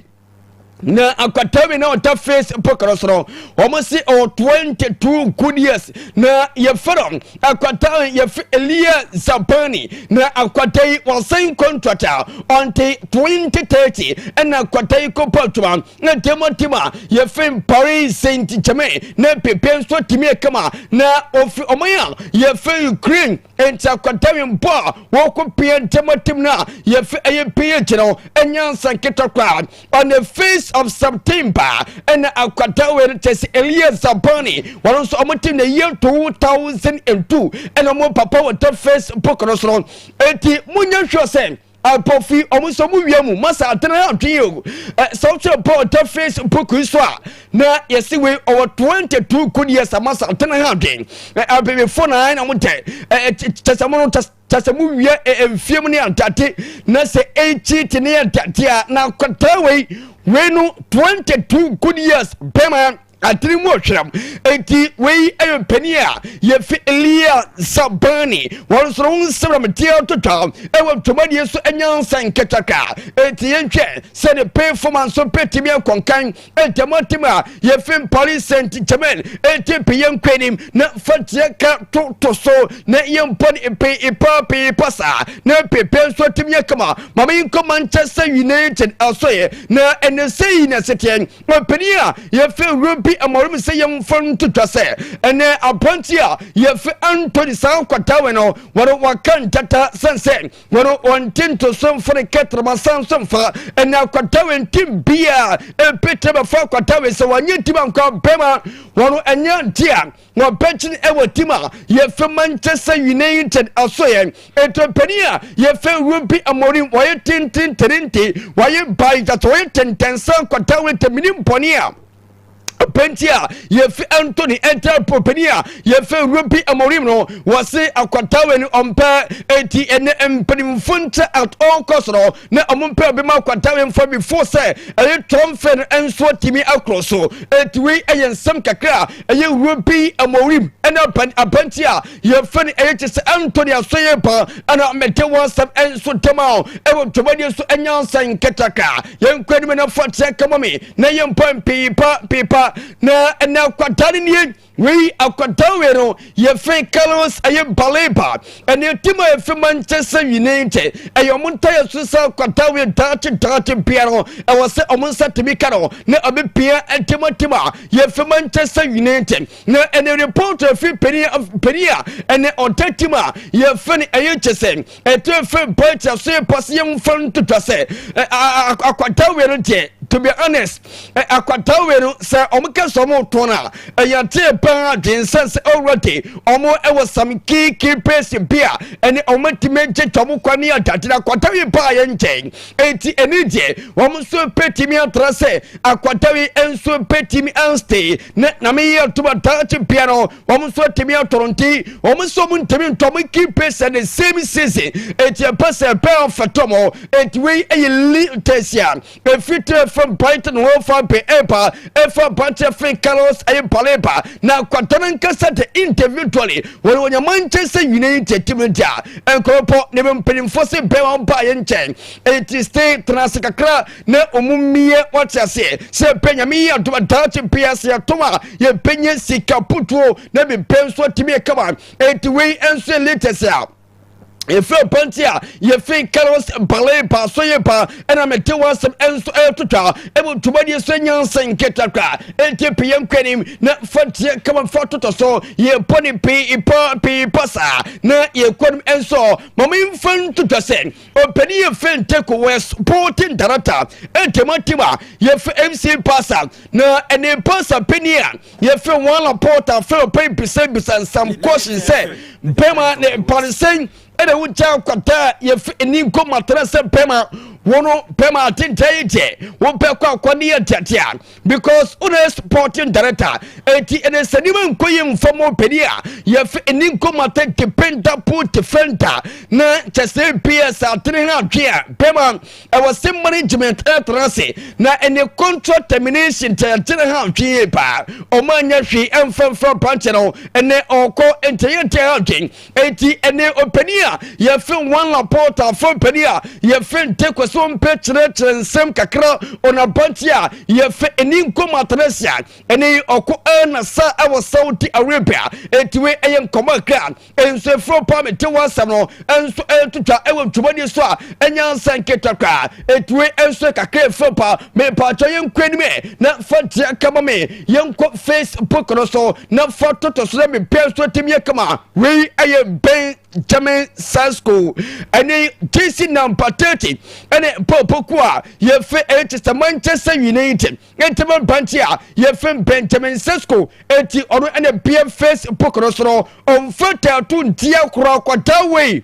na akwadaa bi na ɔda Facebook no so no, wɔn si ɔwɔ 22 good years na yɛfɛ no akwadaa yɛfɛ Elia Zabarnyi. Na akwadaa yi wɔsɛn contract a ɔnte 2030 ɛna akwadaa yi kɔ pɔtuma na dɛm team a yɛfɛ Paris Saint Germain na pepe nso tumi kama na ofi ɔman a yɛfɛ Ukraine. Nti akwadaa yi mbɔ a wɔkɔ pia dɛm team no a yɛfɛ ɛyɛ PSG no ɛnya nsa nketa koraa. On the 1st of September ɛna akwadaa wei no kyɛ sɛ Elia Zabarnyi, wɔn nso wɔn team na year 2002 ɛna wɔn papa wɔ the Facebook no so no. Eti munya hwɛ sɛ apɔfi ɔmo nso ɔmo wia mu masa atena adwene yi o. Ɛ sɛ ɔtwerɛ bɔɔl da Facebook yi so a na yɛsi wei ɔwɔ 22 good years a masa atena adwene. Ɛ abibifo na ɛna mo tɛ ɛ kyɛ sɛ mo no kyɛ sɛ mo wia ɛ mfie mu ne adade na sɛ ekyi te ne adade a na akwadaa wei no 22 good years bɛrima atiri mu ɔhwerɛm. Eti wei yɛ mpanin a yɛfi Elia Zabarnyi, wɔn nso ho nsɛm na meteɛ totwa ɛwɔ dwumadie so anya nsa nketaka. Eti yɛntwɛ sɛ ne performance nso pɛtumi akɔnkan ntɛmɔtɛm a yɛfi Paris Saint Germain. Eti pe yɛn kɔ anim na fateɛ ka toto so na yɛmpɔ ne pe ipa pe ipa saa na pepe nso tumi yɛ kama. Maame yi nkɔ Manchester United asɔyɛ na ɛnɛ sɛ yi na ɛsɛteɛ ɔpanin a yɛfɛ Ruben Amorim sɛ yɛmfa ntotwa sɛ ɛnɛ aberante a yɛfɛ Antony, saa kwatawe no wɔno waka ntata sɛn sɛ wɔno wɔnte ntoso mfa ne kɛtrɛma san so mfa ɛnɛ akwatawe ntim bia ɛpɛtɛ bɛfa akwatawe sɛ wɔanyɛ tim ankɔ bɛma wɔno ɛnyɛ nte a wɔbɛkyene ɛwɔ team a yɛfɛ Manchester United asoyɛ. Ɛtɔpanin a yɛfɛ Ruben Amorim wɔyɛ tenten terente, wɔyɛ bae gyata, wɔyɛ tɛntɛnsa kwatawe tɛmini mpɔne a Pɛnti a yɛfi Anthony ɛnta pɔpɛni a yɛfɛ Ruben Amorim no, wɔse akwatawe no ɔmpɛ. Eti ɛnɛ mpanimfo nkyɛ at all cost no na ɔmo mpɛ bi ma akwatawe mfa before sɛ ɛyɛ transfer no nso atumi akorɔ so. Eti wei ɛyɛ nsɛm kakra a ɛyɛ Ruben Amorim ɛna apɛnti a yɛfɛ no ɛyɛ kyɛ sɛ Anthony asoyɛ pa ɛna mɛte wɔn asɛm nso tɛm a ɛwɔ dwumadie so. Ɛnya nsɛn nketaka yɛn nkɔ anim na fa kyerɛ kama mi na yɛn mpa mpiipa piipa na ɛna akwadaa no nie. Wei akwadaa wei no yɛfɛ Carlos ɛyɛ Baleba. Ɛne team a yɛfɛ Manchester United ɛyɛ ɔmo ntayɛ so sɛ akwadaa wei daakye daakye bia no ɛwɔ sɛ ɔmo nsa tumi ka no na ɔbɛpia ɛteam team a yɛfɛ Manchester United. Na ɛne report afi panin panin a ɛne ɔda team a yɛfɛ no ɛyɛ kyɛ sɛ ɛte fɛ bɛkyɛ so yɛ pɔsi yɛmfa ntotwa sɛ akwadaa wei no deɛ, to be honest, akwadaa wei no sɛ ɔmo kɛ sɛ ɔmo tɔn a, ɛyɛ ate paa adwensɛn sɛ already ɔmo ɛwɔ some key key players bi a ɛne ɔmo atumi agyegye ɔmo kwan ne adade. Na akwadaa wei paa yɛ nkyɛn, eti ɛne deɛ wɔn nso pɛtumi atra sɛ akwadaa wei nso pɛtumi anstay na na meyɛ atoma daakye bia no wɔn nso atumi atɔrɔ. Nti wɔn nso wɔn ntumi ntɔ ɔmo key players the same season, eti ɛpɛ sɛ ɛpɛ afɛtɔ mo. Eti wei ɛyɛ latest a efiri fam Brighton wɔfa pe ɛpa ɛfa aberanteɛ fɛn Carlos ɛyɛ Baleba. Na akwadaa no nkasa de individually wɔn wɔnyɛ Manchester United team no deɛ nkɔrɔpɔ ne bɛ mpanimfoɔ sɛ bɛn wɔn ba yɛ nkyɛn, eti stay tena ase kakra na ɔmo mmie wɔte aseɛ sɛ pɛ Nyame yi adoma daakye pia ase atom a yɛbɛnya sika putuo na bibɛ nso atumi kama. Eti wei nso yɛ latest a yɛfrɛ pɔnte a yɛfiri Carlos Baleba so yɛ pa ɛna mete w'asɛm ɛnso ɛtotwa ɛmu ntomadeɛ so nyansa nketakra. Ɛnti pii yɛn nkwanim na fa teɛ kama fa totɔ so yɛpɔ ne pii pa pii pa saa na yɛkɔ no ɛnso mama yɛmfa ntotwa sɛ ɔpani yɛfrɛ Nteko wɔ sporting director ɛntɛma team a yɛfrɛ FC Barca. Na ɛne Barca pani a yɛfrɛ wɔn Laporta frɛ ɔpani bisabisa nsam question sɛ bɛma ne parisɛn ɛna wogya akwadaa yɛfɛ ani nkɔ matena sɛ bɛma wɔn bɛma atenta yi deɛ wɔpɛ kɔ akɔ ne yɛ teatea because wona sporting director. Eti ɛnɛ sɛ nneɛma nkɔ yi nfam ɔpani a yɛfɛ ani nkɔ mata dependable defender na kyɛ sɛ ps atene ha atwe a bɛma ɛwɔ sɛ management ɛtena ase na ɛne contract termination kyɛ atene ha atwe yie paa. Ɔmo anya hwee ɛmfɛmfɛ aberanteɛ no ɛnɛ ɔkɔ ntɛyɛ ntɛyɛ atwe. Eti ɛne ɔpani a yɛfɛ wɔn Laporta afɔ ɔpani a yɛfɛ Nteko so mpɛ kyerɛkyerɛ nsɛm kakra ɔnabanti a yɛfɛ ɛni nkom atenasia ɛne ɔkɔ ɛna sa ɛwɔ Saudi Arabia. Eti wei ɛyɛ nkɔmɔ kakra nso efuro pa mi te wɔn asɛm no nso ɛtutwa ɛwɔ dwumadie so a ɛnya nsa nketa koraa. Eti wei nso kakra efuro pa mepatwa yɛn nkɔ anim ɛ na fa tia kama mi yɛn kɔ Facebook no so na fa toto so na mi pɛ nso tɛm yɛ kama. Wei ɛyɛ Benjamin Sesko ɛne jersey number 30 ɛne Paul Poku a yɛfɛ ɛkyɛ sɛ Manchester United ntɛmɛ mpanti a yɛfɛ Benjamin Sesko. Eti ɔno ɛna bia Facebook no so no ɔmfa tattoo ntia koraa. Akwadaa wei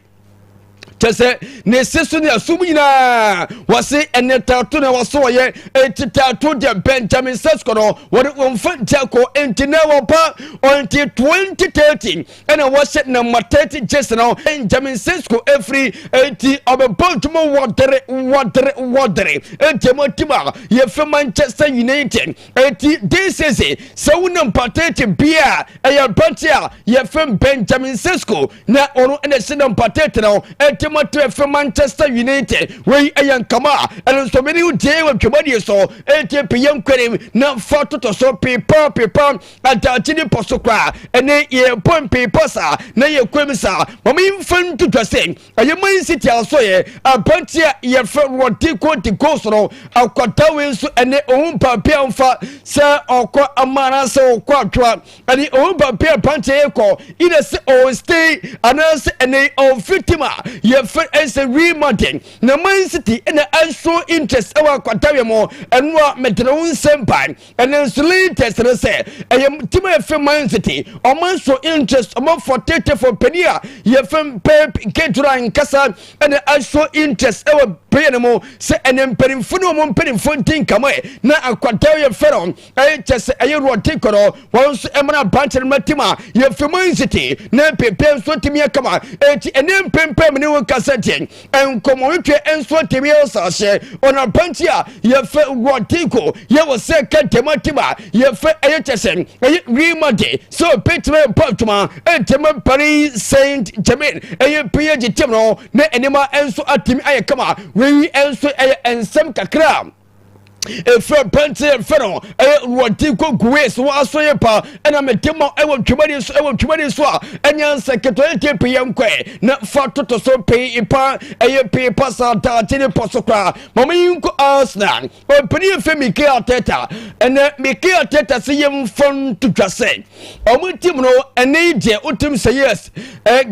kyɛ sɛ ne se so ne asom nyinaa wɔse ɛne tattoo na wɔso wɔyɛ. Enti tattoo deɛ Benjamin Sesko no wɔde wɔmfa ntia kɔ. Enti na wɔpa ɔnti 2030 ɛna wɔhyɛ number 30 jersey no Benjamin Sesko efiri. Enti ɔbɛbɔ ntoma wɔdere wɔdere wɔdere enti ɛmo team a yɛfɛ Manchester United. Enti this season sɛ wonam 30 bia ɛyɛ aberante a yɛfɛ Benjamin Sesko na ɔno ɛna ɛhyɛ number 30 no. Enti mo te fɛ Manchester United. Wei ɛyɛ nkama a ɛno nso mene wo tie wɔ twɛmɔdeɛ so. Enti pii nkwanim na fa totɔ so pepa pepa adagye ne pɔ so koraa ɛne yɛbɔ mpepa saa na yɛkɔ mu saa. Mama yɛmfa ntotwa sɛ ɛyɛ Man City aso yɛ aberanteɛ a yɛfrɛ Rodrigo de Goes no. Akwadaa wei nso ɛne ohun paapia mfa sɛ ɔkɔ ama anaasɛ ɔkɔ atwoa ɛne ohun paapia aberanteɛ yɛ kɔ ina sɛ ɔstay anaasɛ ɛne ɔmfiri team a yɛfrɛ. yɛfɛ ɛsɛ Real Madrid na Man City ɛna ɛnso interest ɛwɔ akwatawe mu. Ɛno a mɛtena wo nsɛm pa. Ɛne nso latest no sɛ ɛyɛ team a yɛfɛ Man City, ɔmo nso interest ɔmo fɔ tete fɔ panin a yɛfɛ Pep Guardiola nkasa ɛna ɛnso interest ɛwɔ player no mu sɛ ɛne mpanimfo ne ɔmo mpanimfo nti nkama ɛ na akwatawe yɛfɛ no ɛyɛ kyɛ sɛ ɛyɛ Rodrigo no, wɔn nso ɛmana aberanteɛ no ma team a yɛfɛ Man City na pepe nso tumi akama. Eti ɛne mpempem ne wɔn kasa deɛ, nkɔmɔtwe nso tumi ɛsɛ ɔna aberanteɛ a yɛfɛ Rodrigo yɛwɔ sɛ ka ntɛm team a yɛfɛ ɛyɛ kyɛ sɛ ɛyɛ Real Madrid sɛ ɔpɛtumi ɛbɔ adwuma ɛntɛm Paris Saint Germain, ɛyɛ PSG team no, na nneɛma nso atumi ayɛ kama. Wei nso ɛyɛ nsɛm kakra efirɛ pɛnti efɛ no ɛyɛ Rodrigo Gues wɔ aso yɛ pa ɛna mɛte ma ɛwɔ twumadi so a ɛnyɛ nsɛ ketewa yɛ te pii yɛn nkɔɛ na fa toto so pii pa ɛyɛ pii pa saa daakye ne pɔ so koraa. Mɔmɔ yi nkɔ Arsenal ɔpanin efe Mikel Arteta. Ɛnɛ Mikel Arteta sɛ yɛn mfa nto dwa sɛ ɔmo team no ɛnɛ yi deɛ wotim sɛ yes,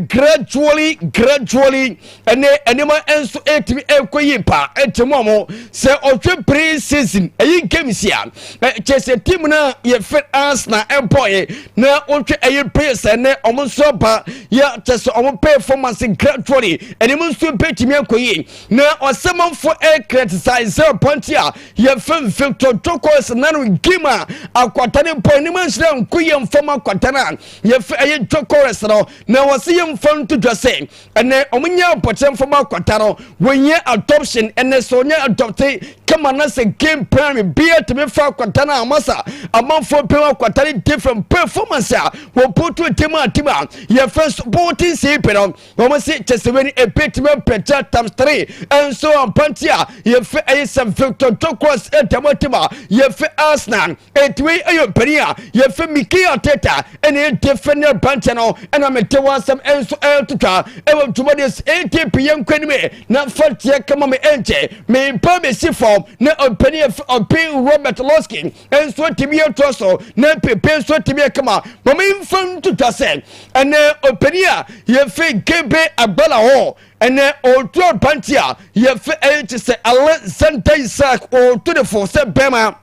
gradually gradually ɛnɛ nneɛma nso ɛtumi ɛkɔ yie pa. Ɛte mu ɔmo sɛ ɔhwɛ pre season ɛyi games a kyɛ sɛ team no a yɛfɛ Arsenal ɛbɔɛ na wɔhwɛ ɛyɛ players, ɛnɛ ɔmo nso aba yɛ kyɛ sɛ ɔmo performance gradually ɛnɛma nso bɛtumi akɔ yie. Na ɔsɛmanfo ɛcriticize pɔnte a yɛfɛ Victor Gyokeres nano game a akwata ne bɔ anim nhyerɛ nko yɛ mfam akwata no a yɛfɛ ɛyɛ Gyokeres no, na wɔsɛ yɛmfa nto dwa sɛ ɛnɛ ɔmo nyɛ abɔkyɛ mfam akwata no, wɔnyɛ adoption. Ɛnɛ sɛ ɔnyɛ adopte kama na sɛ game plan bia tumi fa akwata no a masa amanfoɔ pɛm akwata no different performance a wɔpoto team a yɛfɛ Sporting CP no, wɔn se kyɛ sɛ wɛni ebetumi mpɛkyɛ times three. Ɛnso ampante a yɛfɛ ɛyɛ sɛ Victor Gyokeres ɛdɛm team a yɛfɛ Arsenal etumi ɛyɛ mpanin a yɛfɛ Mikel Arteta ɛna ɛdefe ne aberanteɛ no. Ɛna mete wɔn asɛm ɛnso ɛretotwa ɛwɔ dwumadie ATP. Yɛn nkɔ na fa teɛ kama me ɛnkyɛ mepɛ bɛsi fam na ɔpanin yɛfɛ ɔpin Robert Lowski nso tumi yɛtoa so na pepe nso tumi yɛ kama. Mɔmɔ nfa ntotwa sɛ ɛnɛ ɔpanin a yɛfɛ Gabe Agbala ɛnɛ ɔtu aberanteɛ a yɛfɛ ɛyɛ te sɛ Alexander Isak, ɔtu ne fo sɛ bɛrima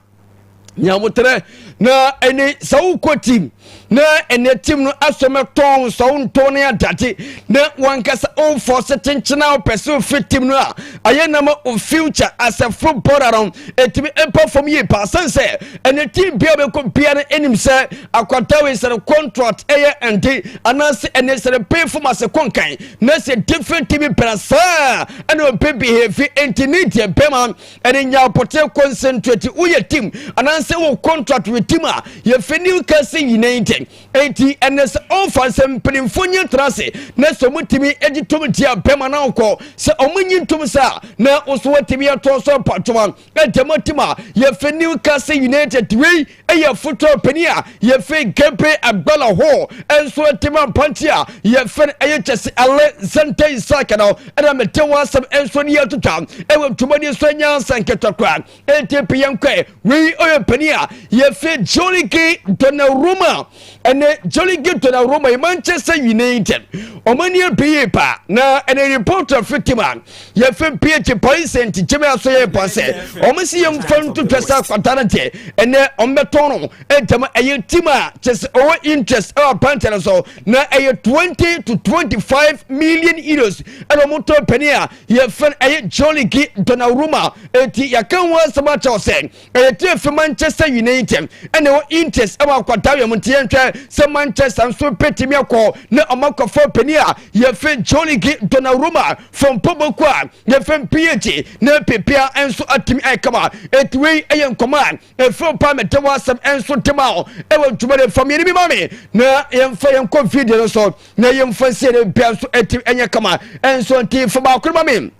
nyamotrɛ na ɛne sɛ wokɔ team na ɛnɛ team no asɔmɛ tɔn sɛ wontɔn ne adade na wankasa womfɔ sɛ kyenkyena wopɛ sɛ wofi team no a ayɛ nama wo future as a footballer no ɛtumi ɛmpa fam yie paa sɛn sɛ ɛnɛ team bia bɛkɔ bia no anim sɛ akwata wei sɛ no contract ɛyɛ ɛnde anaasɛ ɛnɛ sɛ no pay fom ase kɔnkan na sɛ different team pɛrɛ saa ɛna ɔpɛ behave. Enti ne deɛ bɛma ɛne nyaapɔtɛ concentrate woyɛ team anaasɛ wo contract with team a yɛfɛ Newcastle United. Enti ɛnɛ sɛ ɔmfa sɛ mpanimfoɔ nye tena ase na sɛ ɔmotumi agye tom tia bɛma na wokɔ sɛ ɔmo nyi ntom sɛ a na wo so watumi atɔ so mpatoma ɛntɛmɔ team a yɛfɛ Newcastle United. Wei ɛyɛ football panin a yɛfɛ Gabriel Agbala hɔ ɛnso ɛtɛm ampante a yɛfɛ no ɛyɛ kyɛ sɛ Alexander Isak no. Ɛna mete wɔn asɛm ɛnso ne yɛtotwa ɛwɔ dwumadie so nyansa nketewa ATP. Yɛn kɔɛ wei ɔyɛ panin a yɛfɛ Gianluigi Donnarumma. Ɛnɛ Gianluigi Donnarumma yɛ Manchester United ɔmo ani abie pa na ɛnɛ reporter fi team a yɛfɛ PH Paris Saint Germain aso yɛ pa sɛ ɔmo si yɛn mfa ntotwa sɛ akwata no deɛ ɛnɛ ɔmo bɛtɔn no ɛntɛm. Ɛyɛ team a kyɛ sɛ ɔwɔ interest ɛwɔ aberanteɛ no so na ɛyɛ €20 to €25 million ɛna ɔmo tɔ panin a yɛfɛ no ɛyɛ Gianluigi Donnarumma. Eti yɛka ho asɛm akyɛw sɛ ɛyɛ team fi Manchester United ɛna ɛwɔ interest ɛwɔ akwata yɛn mu. Nti yɛnhwɛ sɛ Manchester nso pɛtumi akɔ na ɔmo akɔfɔ panin a yɛfɛ Gianluigi Donnarumma from Poboko a yɛfɛ PH na pepia nso atumi ɛkama. Eti wei ɛyɛ nkɔmɔ a efiri pa mɛtɛ wɔ asɛm nso ntɛm a ɛwɔ ntoma de fam yɛn bi ma mi na yɛmfa yɛnkɔ video no so na yɛmfa nsie ne bia nso ɛtumi ɛnyɛ kama nso. Nti fa baako ma mi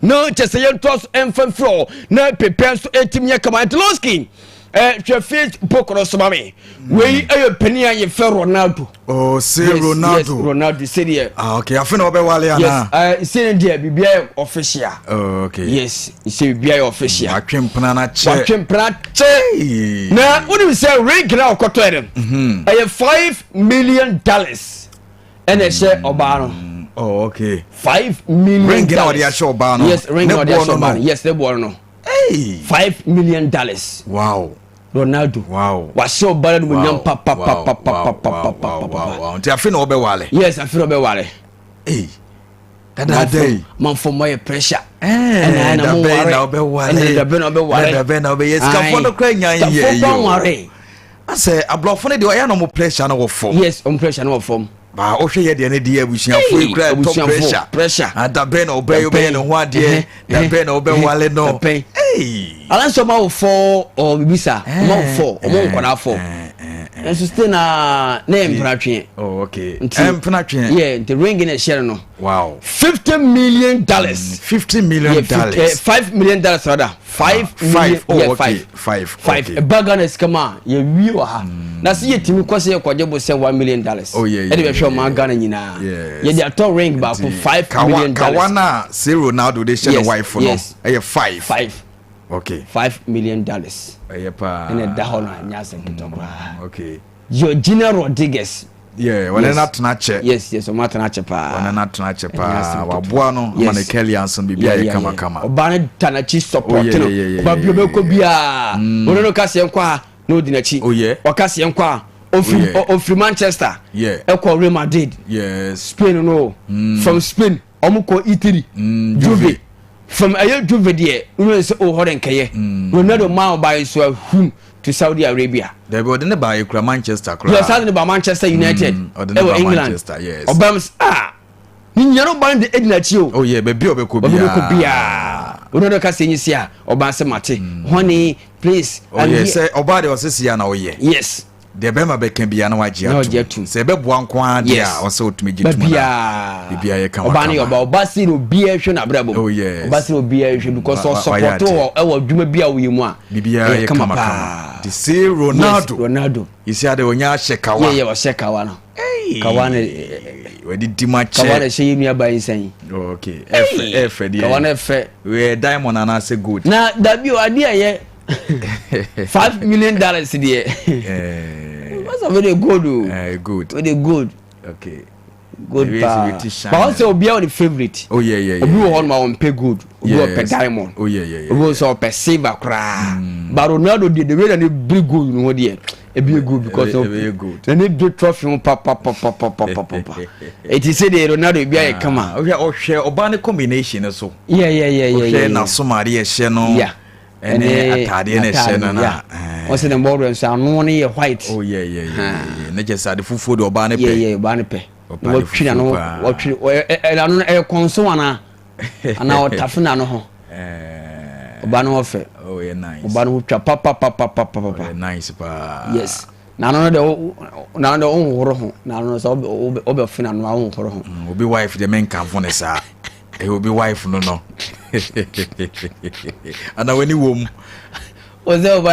na kyɛ sɛ yɛntoa so ɛmfa mfiri hɔ na pepɛ nso ɛtumi yɛ kama. Nti Lowski, hwɛ Facebook no so ma me. Wei ɛyɛ panin a yɛfɛ Ronaldo. Oh, say yes, Ronaldo. Yes, Ronaldo sɛdeɛ Ah, okay, afei na wɔbɛwale yes ana? Sɛdeɛ deɛ biribiara yɛ official. Oh, okay. Yes, sɛ biribiara yɛ official. Watwe mpena na kyɛ. Watwe mpena kyɛ na wonim sɛ ring na ɔkɔtɔɛ no ɛyɛ $5 million ɛna ɛhyɛ ɔbaa no. Oh, okay. $5 million. Ring na ɔde ahyɛ ɔbaa no. Yes, ring Ne na ɔde boɔ ahyɛ no ɔbaa no. no. Yes, ne boɔ no. Hey. $5 million. Ronaldo. Wahyɛ ɔbaa no mu nyam papapapapapapapapa. Wow. Nti afei na ɔbɛwale. Yes, afei na ɔbɛware. Hey. Dadaada yi. Manfo mo yɛ pressure. Ɛna ɛna mo dabɛn ware. na ɔbɛwale. Ɛna dabɛn na ɔbɛware. Na dabɛn na ɔbɛyɛ. Sikafoɔ no kora nya yɛ Sikafoɔ yi kora o. nware. Asɛ aborɔfo no deɛ, ɔyɛ na ɔmo pressure no wɔ fam. Yes, ɔmo pressure no wɔ fam. Ba ɔhwɛ yɛ deɛ ne deɛ, abusuafoɔ yi kura ɛtɔ Abusuafoɔ, pressure. pressure. Ah, dabɛn na ɔbɛyɛ, ɔbɛyɛ ne ho adeɛ. Dabɛn. Dabɛn na ɔbɛwale no. Dabɛn. Hey. Alansi ɔmo awo fɔ ɔ bibi sa ɔmo awo fɔ ɔmo nkɔla fɔ. Nso still na yɛ mpenatweɛ. Oh, okay. Nti Mpenatweɛ. Yeah, nti ring na ɛhyɛ no. $50 million. 50 million Yeah, dollars. $5 million rather. 5 Five. million. Oh, Yeah, okay. five. Five. Five. Okay. Ɛba Ghana sika mu a, yɛwie wɔ ha. Na sɛ yɛtumi kɔ sɛ yɛkɔgye bo sɛ $1 million. Oh, yeah, Ɛde bɛhwɛ ɔman Ghana nyinaa. Yɛde atɔ ring baako Nti, five kawa million kawa dollars. na sɛ Ronaldo de hyɛ ne wife no ɛyɛ five. 5. $5 million. Ɛyɛ paa. Ɛna ɛda hɔ no a, nyɛ asɛm ketewa koraa. Georgina Rodriguez. Yeah, wɔne no atena kyɛ. Yes, ɔmo atena kyɛ paa. Wɔne no atena kyɛ Ɛnyɛ paa. asɛm ketewa. Waboa no ama ne Kelly anso biribi Yeah, ayɛ kamakama. Ɔbaa no ta n'akyi support no. Ɔbaa bi ɔbɛkɔ biara. Ɔno no ka seɛ nkɔ ha na ɔdi n'akyi. Ɔka seɛ nkɔ a ofiri ofiri Manchester. ɛkɔ Real Madrid. Spain no. From Spain ɔmo kɔ Italy. Juve. Juve. From ɛyɛ Juve deɛ, wɔn sɛ o hɔ de nkɛyɛ. Ronaldo maa ɔbaa yi so ahum to Saudi Arabia. Dabi, ɔde ne baa ekura Manchester koraa. Yes, ɔde ne ba Manchester United. Ɔde ne Ɛwɔ ba England. Manchester, yes. Ɔbaa mu sɛ ah, ne nyina no ɔbaa no de edi n'akyi o. Oh yeah, baabi a ɔbɛkɔ Obi bɛkɔ biara. biara. Ronaldo ka sɛ enyi si a, ɔbaa sɛ mate. Honey, please. Oh I'm yeah, here. sɛ ɔbaa deɛ, ɔsɛ si ya na ɔyɛ. Deɛ bɛrima bɛka biara na wagye Na wagye atum. atum. Sɛ ɛbɛboa nko ara deɛ a, ɔsɛ ɔtumi gye tum na Baabiaa. biribiara yɛ kama Ɔbaa no yɛ kama. ɔbaa. Ɔbaa si na obiara hwɛ n'abrabɔ mu. Ɔbaa si na obiara hwɛ because Wayɛ ɔsupport wɔ ɛwɔ adwuma bi a wɔyɛ mu a. Biribiara Ɛyɛ yɛ kama kama paa. kama. Te sɛ Ronaldo. Yes, Ronaldo. Yɛsi ade ɔnya ahyɛ kawa. Yɛ ɔhyɛ kawa no. Kawa no Wɔde di mu kawa akyɛ. no ɛhyɛ yɛ nua ba yi nsɛn. Oh, okay. Ɛfɛ ɛfɛ deɛ. Kawa no ɛfɛ. Wɛ diamond anaasɛ gold? Na dabi o, adeɛ a ɛyɛ $5 million deɛ. What's of it gold o? Gold. O de gold. Gold Ebi paa. esi bi ti shine. But wɔn sɛ obiara wɔ ne favourite. Obi wɔ hɔ nom a wɔmpɛ gold. Obi wɔ pɛ diamond. Obi wɔ sɛ ɔpɛ silver koraa. But Ronaldo deɛ, the way na ne biri gold no ho deɛ, ebi yɛ gold because Ebi yɛ gold. na ne biri trophy ho papapapapapapa. Eti sɛ deɛ Ronaldo ebi ayɛ kama. Ah, ɔhwɛ ɔbaa ne combination no so. Ɔhwɛ n'asomadeɛ ɛhyɛ no. Ɛne ataadeɛ no ɛhyɛ no na. Wɔn sɛ ne bɔɔl nso ano no yɛ white. Oh yeah. Ne kyɛ sɛ ade fufuo de ɔbaa ne pɛ. Yeah, ɔbaa ne pɛ. Ɔpɛ Na ade wɔtwi n'ano fufuo paa. wɔtwi ɛ ɛ n'ano no ɛyɛ kɔnso anaa ɔtafe n'ano ho. Ɔbaa no ho fɛ. Oh yeah, nice. Ɔbaa no ho twa papapapapapa. Oh, yeah, nice paa. Yes. N'ano no deɛ n'ano deɛ ɔnhohoro ho. N'ano no sɛ ɔbɛ ɔbɛfe n'ano a, ɔnhohoro ho. Obi wife deɛ, menkamfo ne saa. Ɛyɛ obi wife no. Ana w'ani wɔ mu? O sɛ ɔba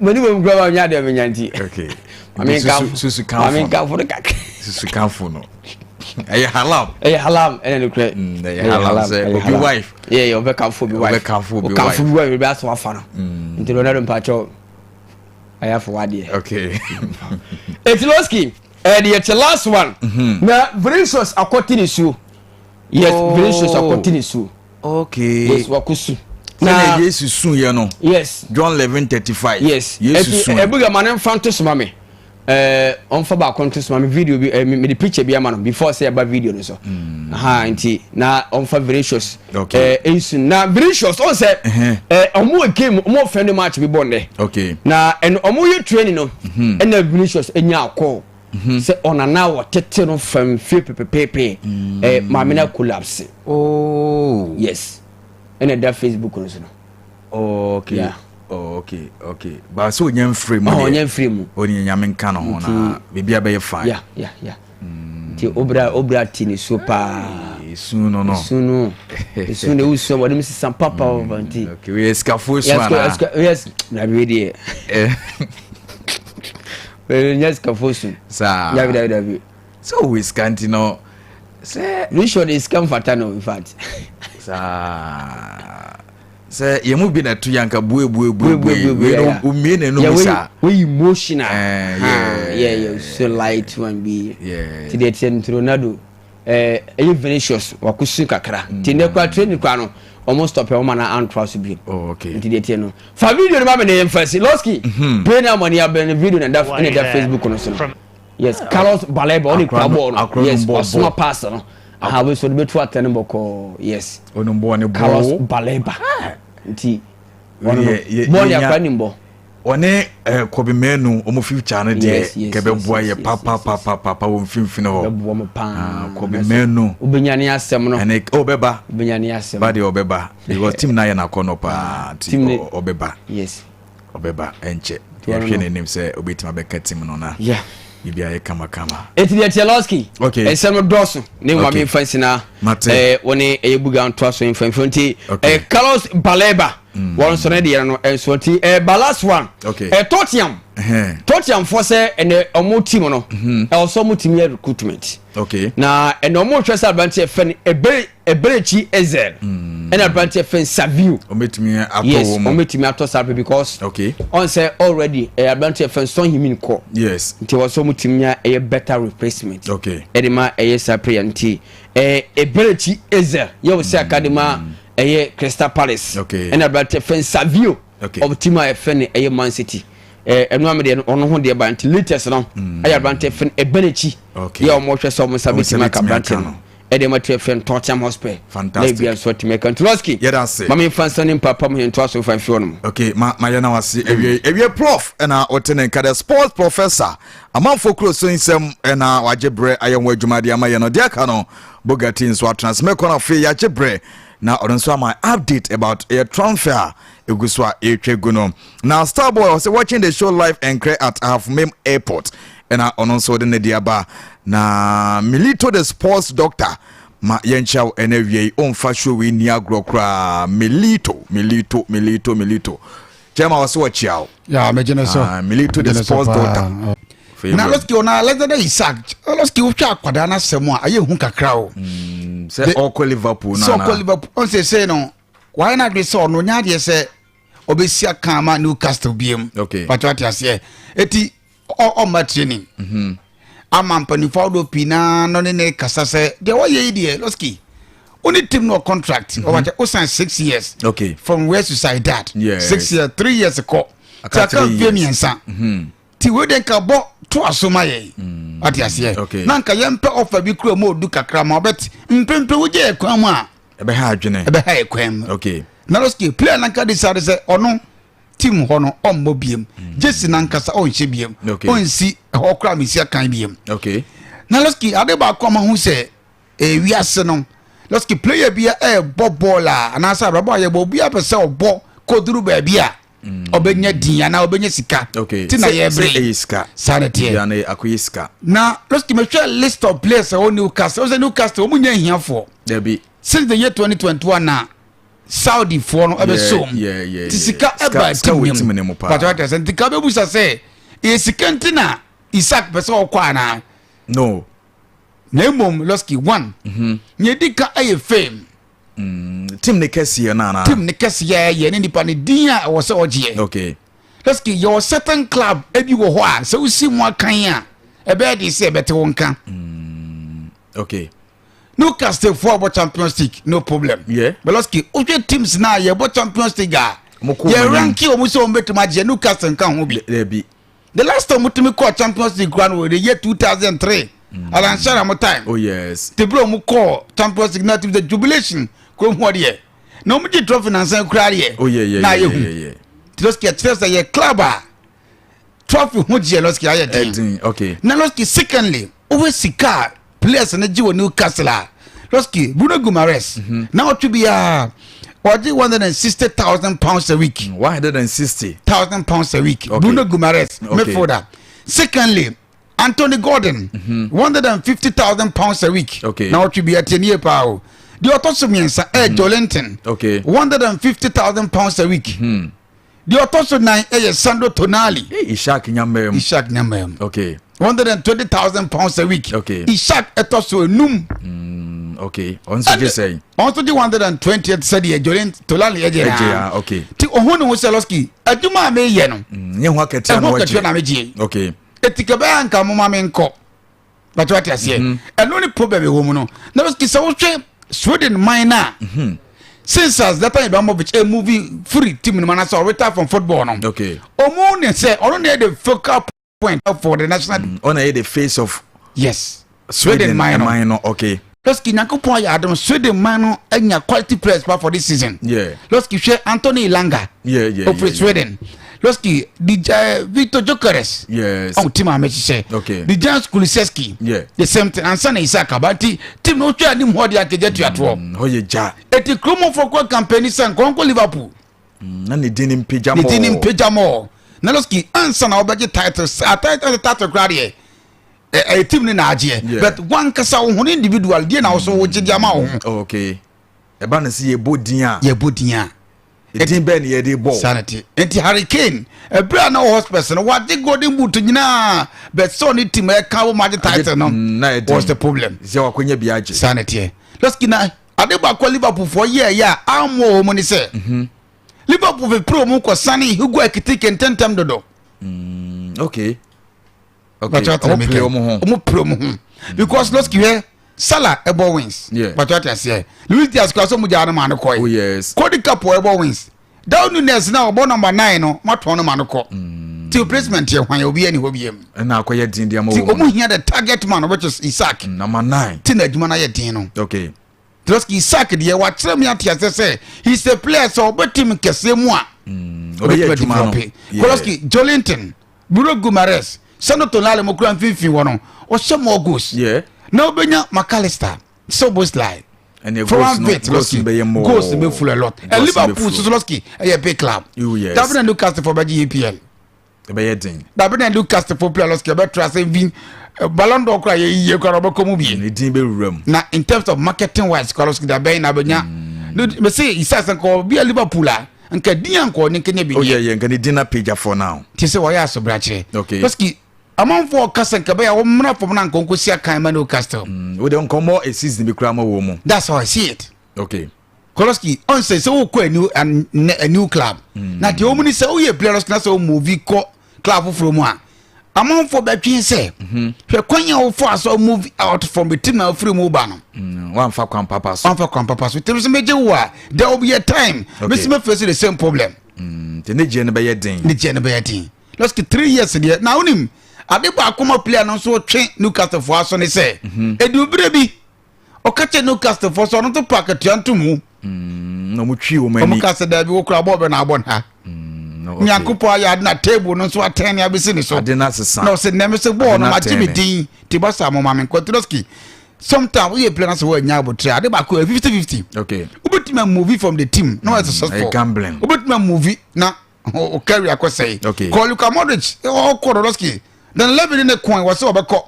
mani wɔ mu kura ma nya deɛ menya nti. Maame nkamfo. Susu kamfo Maame no. nkamfo no kakra. Susu kamfo no. Ɛyɛ haram. Ɛyɛ haram, ɛna ne korɛ. Ɛyɛ haram sɛ obi wife. Yeah, ɔbɛkamfo obi wife. Ɔbɛkamfo obi Ɔkamfo wife. obi wife ebi asɔ afa no. Nti Ronaldo, mpakyɛw, ayɛ afɔ wadeɛ. Etiloski ɛde yɛ te last one. Na Vinicius akɔte ne suo. Yes, Vinicius akɔte ne suo. Yes, wakɔ su. Sɛdeɛ Yesu suiɛ no. John 11:35. Yesu Eti suiɛ. Ebuga ma ne nfa nto soma mi. Ɔnfa baako nto soma mi, video bi mi de picture bi ama no before sɛ ɛba video no so. Aha, nti na ɔnfa Vinicius. Nsu na Vinicius ɔn sɛ ɔmo wɔ game, ɔmo wɔ friendly match bi bɔ nnɛ. Na ɛno ɔmo yɛ training no, ɛna Vinicius enya akɔ sɛ ɔnana wɔtete no fam fie pepepepe, maame na collapse. Yes, ɛna ɛda Facebook no so no. Oh, okay. Ba sɛ onya mfiri mu Oh, deɛ. ɔnya mfiri mu. Ɔne Nyame nka no ho na biribi abɛyɛ fine. Yeah, nti obra ti ne so paa. Esu no. Esu no, esu no, ewu su wɔde mi sisan papa papa nti. Okay, wei sikafoɔ su Yes, anaa? yes, na bi deɛ wei nyɛ sikafo su. Saa. Dabi, dabi, dabi. Sɛ ɔwɔ sika nti no sɛ. Richard de sika mfata no in fact. Saa sɛ yɛn mu bi na to yanka bue bue bue Bue, bue, bue bue, wei no omie n'anum Yeah, saa. wei emotional. Eh, yeah. Yeah, so light one bi. Ti deɛ tiɛ nti Ronaldo Ɛyɛ Vinicius wakosu kakra nti nnɛ kora training kora no ɔmo stop ɔmo ma na antoa so bio. Oh, okay. Nti deɛ tie no, fa video no ma me na yɛmfa si Losky play na amani abɛn no video na ɛda ɛna ɛda Facebook no so no. Yes, Carlos Baleba ɔne kura bɔɔl no. Yes, wasoma pass no. Aha, wei so de bɛtu atɛ no bɔkɔɔ. Yes. Ɔno bɔɔl ne bɔɔl. Carlos Baleba. Nti ɔno no bɔɔl ne akora nim bɔ. Ɔne eh, Kobe Manu ɔmo future no deɛ kɛbɛboa yɛ papapapapa wɔ mfimfini hɔ. Bɛboa mo paa. Ah, Kobe Manu. Wobɛnya ne asɛm no. Ɛne ɔbɛba. Wobɛnya ne asɛm. Ba deɛ ɔbɛba because team no ayɛ n'akɔnɔ paa nti ɔbɛba. Yes. Ɔbɛba ɛnkyɛ. Yɛhwɛ n'anim sɛ ɔbɛtumi abɛka team no na. Yeah. Biribi ayɛ kamakama. Eti deɛ Tielowski. Okay. Nsɛm no dɔɔso ne nwa mi nfa nsi na. Mate. Ɛɛ wɔne ɛyɛ buga ntoa so nfa nfa nti. Okay. Ɛɛ Carlos Baleba. Wɔn nso ne deɛ no nso nti ɛɛ ba last one. Okay. Ɛɛ Tottenham. Tottenham fo sɛ ɛnɛ ɔmo team no. Ɛwɔ sɛ ɔmo team yɛ recruitment. Okay. Na ɛnɛ ɔmo hwɛ sɛ aberanteɛ fɛ no ebere Eberechi Ezel. Ɛna aberanteɛ fɛ no Savio. Ɔmo betumi atɔ yes, wɔn. Ɔmo betumi atɔ saa because. Okay. Ɔn sɛ already ɛyɛ aberanteɛ fɛ no Son Heung-min kɔ. Yes. Nti wɔ sɛ ɔmo team nya ɛyɛ better replacement. Okay. Ɛde ma ɛyɛ saa player nti ɛɛ Eberechi Ezel yɛ wɔ sɛ aka de ma ɛyɛ Crystal Palace. Okay. Ɛna aberanteɛ fɛ no Savio. Okay. Of team a ɛfɛ no ɛyɛ Man City. Ɛɛ ɛno ame deɛ ɔno ho deɛ ba nti latest no ɛyɛ aberanteɛ fɛ no Eberechi. Okay. Yɛ ɔmo hwɛ sɛ ɔmo nsa Ɔmo nsa betumi aka betumi aberanteɛ aka no. no. Ɛde ma tiɛ fɛn Tottenham Hotspur. Fantastic. Na ebia nso atumi aka Ntuloski. Yɛda ase. Ma me nfa nsa ne mpapa mu yɛn to aso nfa mfi hɔ nom. Okay, ma ma yɛn na wase ewie ewie prof ɛna ɔte ne nka the sports professor amanfo kuro so nsɛm ɛna wagye brɛ ayɛ ho adwuma de ama yɛn no deɛ aka no Bugatti nso atena ase mɛkɔ no afei yɛagye brɛ na ɔno nso ama update about ɛyɛ transfer a egu so a ɛretwa gu no na Starboy ɔsɛ watching the show live and at Ahafomem Airport ɛna ɔno nso de ne de aba na Milito the sports doctor ma yɛnkyia wo ɛna awie yi ɔmfa show wei ni agorɔ koraa. Milito, Milito, Milito, Milito kyɛma wɔ sɛ wɔkyia wo. Ya, megye ne so. Ah, Milito the Megye ne so sports paa. doctor. Na Lɔski ɔna Alexander Isak, Lɔski wotwa akwadaa no asɛm a ayɛ hu kakra o. Sɛ ɔkɔ Liverpool no sɛ anaa? Ɔkɔ Liverpool, ɔn sɛ sɛ no wayɛ no adwene sɛ ɔno ɔnyɛ adeɛ sɛ ɔbɛsi aka ama Newcastle biem. Patro ate aseɛ, eti ɔmma training ama mpanimfoɔ ahodoɔ pii naa no ne ne kasa sɛ deɛ wɔyɛ yi deɛ, Lɔski wo ne team no wɔ contract, ɔwakyɛ wo sign 6 years from where to sign that 6 years, 3 years kɔ Aka ti aka 3 mfie years. 3 ti wei de nka bɔ to aso ma yɛn, wate aseɛ? Na nka yɛmpɛ ɔfa bi kura mu ɔdu kakra ma ɔbɛt mpempem wogye yɛ kwan mu a ɛbɛha adwene. Ɛbɛha yɛ kwan mu. Na Lɔski player nanka decide sɛ ɔno team hɔ no ɔmmɔ biem, jersey nankasa ɔnhyɛ biem, ɔnsi ɛhɔ koraa mesi akan biem. Na Lɔski ade baako a mahu sɛ ewiase no, Lɔski, player bi a ɛɛbɔ bɔɔl a anaasɛ abrabɔ a yɛbɔ, obiara pɛ sɛ ɔbɔ kɔduru baabi a ɔbɛnya din anaa ɔbɛnya sika ti na Sɛ yɛbere ɛyɛ sika. Saa na teɛ. Bia no akɔyɛ sika. Na Lɔski mehwɛ list of players a ɛwɔ Newcastle, ɔsɛ Newcastle wɔn nyɛ ahiafoɔ. Dabi. Since the year 2021 na Saudi foɔ no ɛbɛ som ti sika ɛba Sika wɔ team team ne ne mu mu paa. Pàtó àti ɛsɛ nti ka bɛbusa sɛ ɛyɛ sika nti na Isak pɛ sɛ ɔkɔ anaa? No. Na mmom Lɔski one nea edi ka ɛyɛ fame. Team ne kɛseɛ no anaa? Team ne kɛseɛ yɛ ne nipa ne din a ɛwɔ sɛ ɔgyeɛ. Lɔski yɛwɔ certain club ebi wɔ hɔ a sɛ wosi mu akan a ɛbɛyɛ de sɛ ɛbɛte wo nka. Newcastle foɔ bɔ Champions League, no problem. But Lɔski wohwɛ teams na yɛbɔ Champions League a Mo kɔ yɛ wɔn anim. rank wɔn sɛ wɔn bɛtumi agye, Newcastle nka ho bi. Dabi. The last time wɔtumi kɔɔ Champions League kura no wɔ the year 2003, Alan Shearer mo time. Oh yes. Te bere wɔn kɔɔ Champions League na team sɛ jubilation kurom hɔ deɛ na wɔn gye trophy nansan kura deɛ na ayɛ hu. Ti Lɔski ɛkyerɛ sɛ yɛ club a trophy ho gyeɛ, Lɔski, ayɛ den. Ɛdin, okay. Na Lɔski secondly, wowɛ sika a players no gye wɔ Newcastle a, Lɔski, Bruno Guimares na ɔtwe biara ɔgye £160,000 a week. 160 thousand pounds a week. Bruno Guimares, midfielder. Secondly, Anthony Gordon, £150,000 a week. Na ɔtwe biara, tie nie paa o, deɛ ɔtɔ so mmiɛnsa ɛyɛ Joelinton, £150,000 a week. Deɛ ɔtɔ so nan ɛyɛ Sandro Tonali. Hey, Isak nyammaa mu. Isak nyammaa mu. £120,000 a week. Isak ɛtɔ so enum. Okay, ɔno nso gye sɛn? Ɔno nso gye 120 sɛdeɛ Joelin Tonali ɛgye ɛgye naa. ya, okay. Ti ohun ne ho sɛ Lɔski adwuma a meyɛ no nyɛ ho akatua na ɛho akatua wɔgye. na megye. Eti kɛbɛyɛ anka moma me nkɔ. Bàtɛ wate aseɛ. Ɛno ne problem ɛwɔ mu no. Na bɛ sɛ wohwɛ Sweden man na. Since as Zlatan Ibrahimovic a movie free team no man asa retire from football no. Omu ne sɛ ɔno ne yɛ the focal point for the national. Ɔna yɛ the face of Sweden man no. Man no, okay. Lɔski, Nyankopɔn ayɛ adom, Sweden man no anya quality players pa for this season. Lɔski, hwɛ Anthony Elanga. Ofiri Sweden. Lɔski, di Victor Gyökeres. Ɔn team a mɛhyehyɛ. Dejan Kulusevski. The same thing. Ansa na Isak aba, nti team no otwa anim hɔ de akagya tuatoɔ. Hɔ yɛ gya. Eti kuromɔfo kɔ campaign sɛ nkɔnkɔ Liverpool. Na ne din mpagya Ne din mpagya mɔ. Na Lɔski, ansa na ɔbɛgye title, a title kora deɛ, ɛyɛ team ne na agyeɛ. But wankasa wo ho no, individual deɛ na wo so wogye de ama wo ho. Okay, ɛba no sɛ yɛbɔ din a, yɛbɔ din a, din bɛɛ ne yɛde bɔ. Saa na te. Nti Harry Kane, ɛberɛ a na wɔ Hotspurs no, wagye golden boot nyinaa, but sɛ ɔne team ɛka wɔ ma agye title no Na ɛden. was the problem. Sɛ wakɔnya bi agye. Saa na teɛ, Lɔski. Na ade baako a Liverpool foɔ yɛɛyɛ a ammoa wɔ mu ne sɛ Liverpool fepere wɔ mu kɔsane Hugo Ekitike ntɛntɛm dodo. Okay, ɔmo pere ɔmo ho. Ɔmo pere ɔmo ho because Lɔski, hwɛ, Salah ɛbɔ wings. Bàtɛ ɔte aseɛ, Luis Diaz kura so ɔmo gyaa no maa no kɔɛ. Cody Gakpo ɛbɔ wings. Darwin Nunez na ɔbɔ number 9 no, mo atɔn no ma no kɔ. Ti replacement yɛ hwan? Obi ɛni hɔ biem. Ɛna akɔyɛ den de ama Ti wɔ ɔmo hia the target man, which is Isak. Number 9. Ti na adwuma no ayɛ den no. Lɔski, Isak deɛ, wakyerɛ mi ate ase sɛ he is a player sɛ ɔbɛ team kɛseɛ mu a, ɔbɛyɛ adwuma no. Lɔski, Joelinton, Bruno Guimaraes, Sandro Tonali mo kura mfimfini wɔ no, ɔhyɛ more goals. Na wobɛnya McAllister, Szoboszlai, ɛnna Florian goals no Wirtz, goals no Lɔski, bɛyɛ more. Goals bɛ full a lot. Ɛ Goals no bɛ Liverpool full. soso, Lɔski, ɛyɛ big club. Oh, yes. Dabi na Newcastle fo bɛgye EPL. Ɛbɛyɛ den. Dabi na Newcastle fo player, Lɔski, ɛbɛtra sɛ vi Ballon d'Or kora yɛ yie kora ɔbɛkɔ mu bie. Ne din bɛwura mu. Na in terms of marketing wise kora, Lɔski, dabɛn na abɛnya mɛ sɛ Isak sɛ nkɔ bi a Liverpool a, nka din a nkɔ ne nkɛnyɛ bi. Oh yeah, nka ne din na pagya for now. Ti sɛ wɔyɛ asobrakyerɛ. Lɔski, amanfoɔ kasa nka bɛyɛ a wɔmmra fam na nkɔ nkɔsi akan ma Newcastle. Wode nkɔmmɔ a season bi koraa ma wɔ mu. That's how I see it. Koloski ɔn sɛ wokɔ a new club na deɛ ɔmu ni sɛ woyɛ player na sɛ wo move kɔ club foforɔ mu a, amanfoɔ bɛtwe sɛ hwɛ kwan a wofa so move out from the team na wofiri mu ba no. Wamfa kwan papa so. Wamfa kwan papa so. Tim sɛ mɛgye wo a, there will be a time mɛsi mɛface the same problem. Nti ne gyeɛ no bɛyɛ den. Ne gyeɛ no bɛyɛ den. Lɔski, 3 years deɛ, na wonim ade baako ma player no nso twe Newcastle foɔ aso ne sɛ ɛdubere bi ɔka kyɛ Newcastle foɔ so ɔno nso pa akatua nto mu. Na ɔmo twi wɔn ani. Ɔmo ka sɛ daabi, wo kora bɔɔl bɛ na abɔ nha. Nyankopɔn ayɛ ade na table no nso atɛn ne abɛsi ne so. Ade no asesa. Na ɔsɛ nnɛm sɛ bɔɔl no Ade no magye me atɛn ne. din te ba sa mo ma me nkɔtoroski. Sometimes woyɛ player na sɛ woanya abotire, ade baako yɛ 50-50. Wobɛtumi a move from the team na wɔyɛ successful. Ɛyɛ gambling. Wobɛtumi a move na o career akɔ sɛe. Kɔ Luka Modric, ɔkɔ Lɔski, then Levy ne kɔn wɔ sɛ ɔbɛkɔ,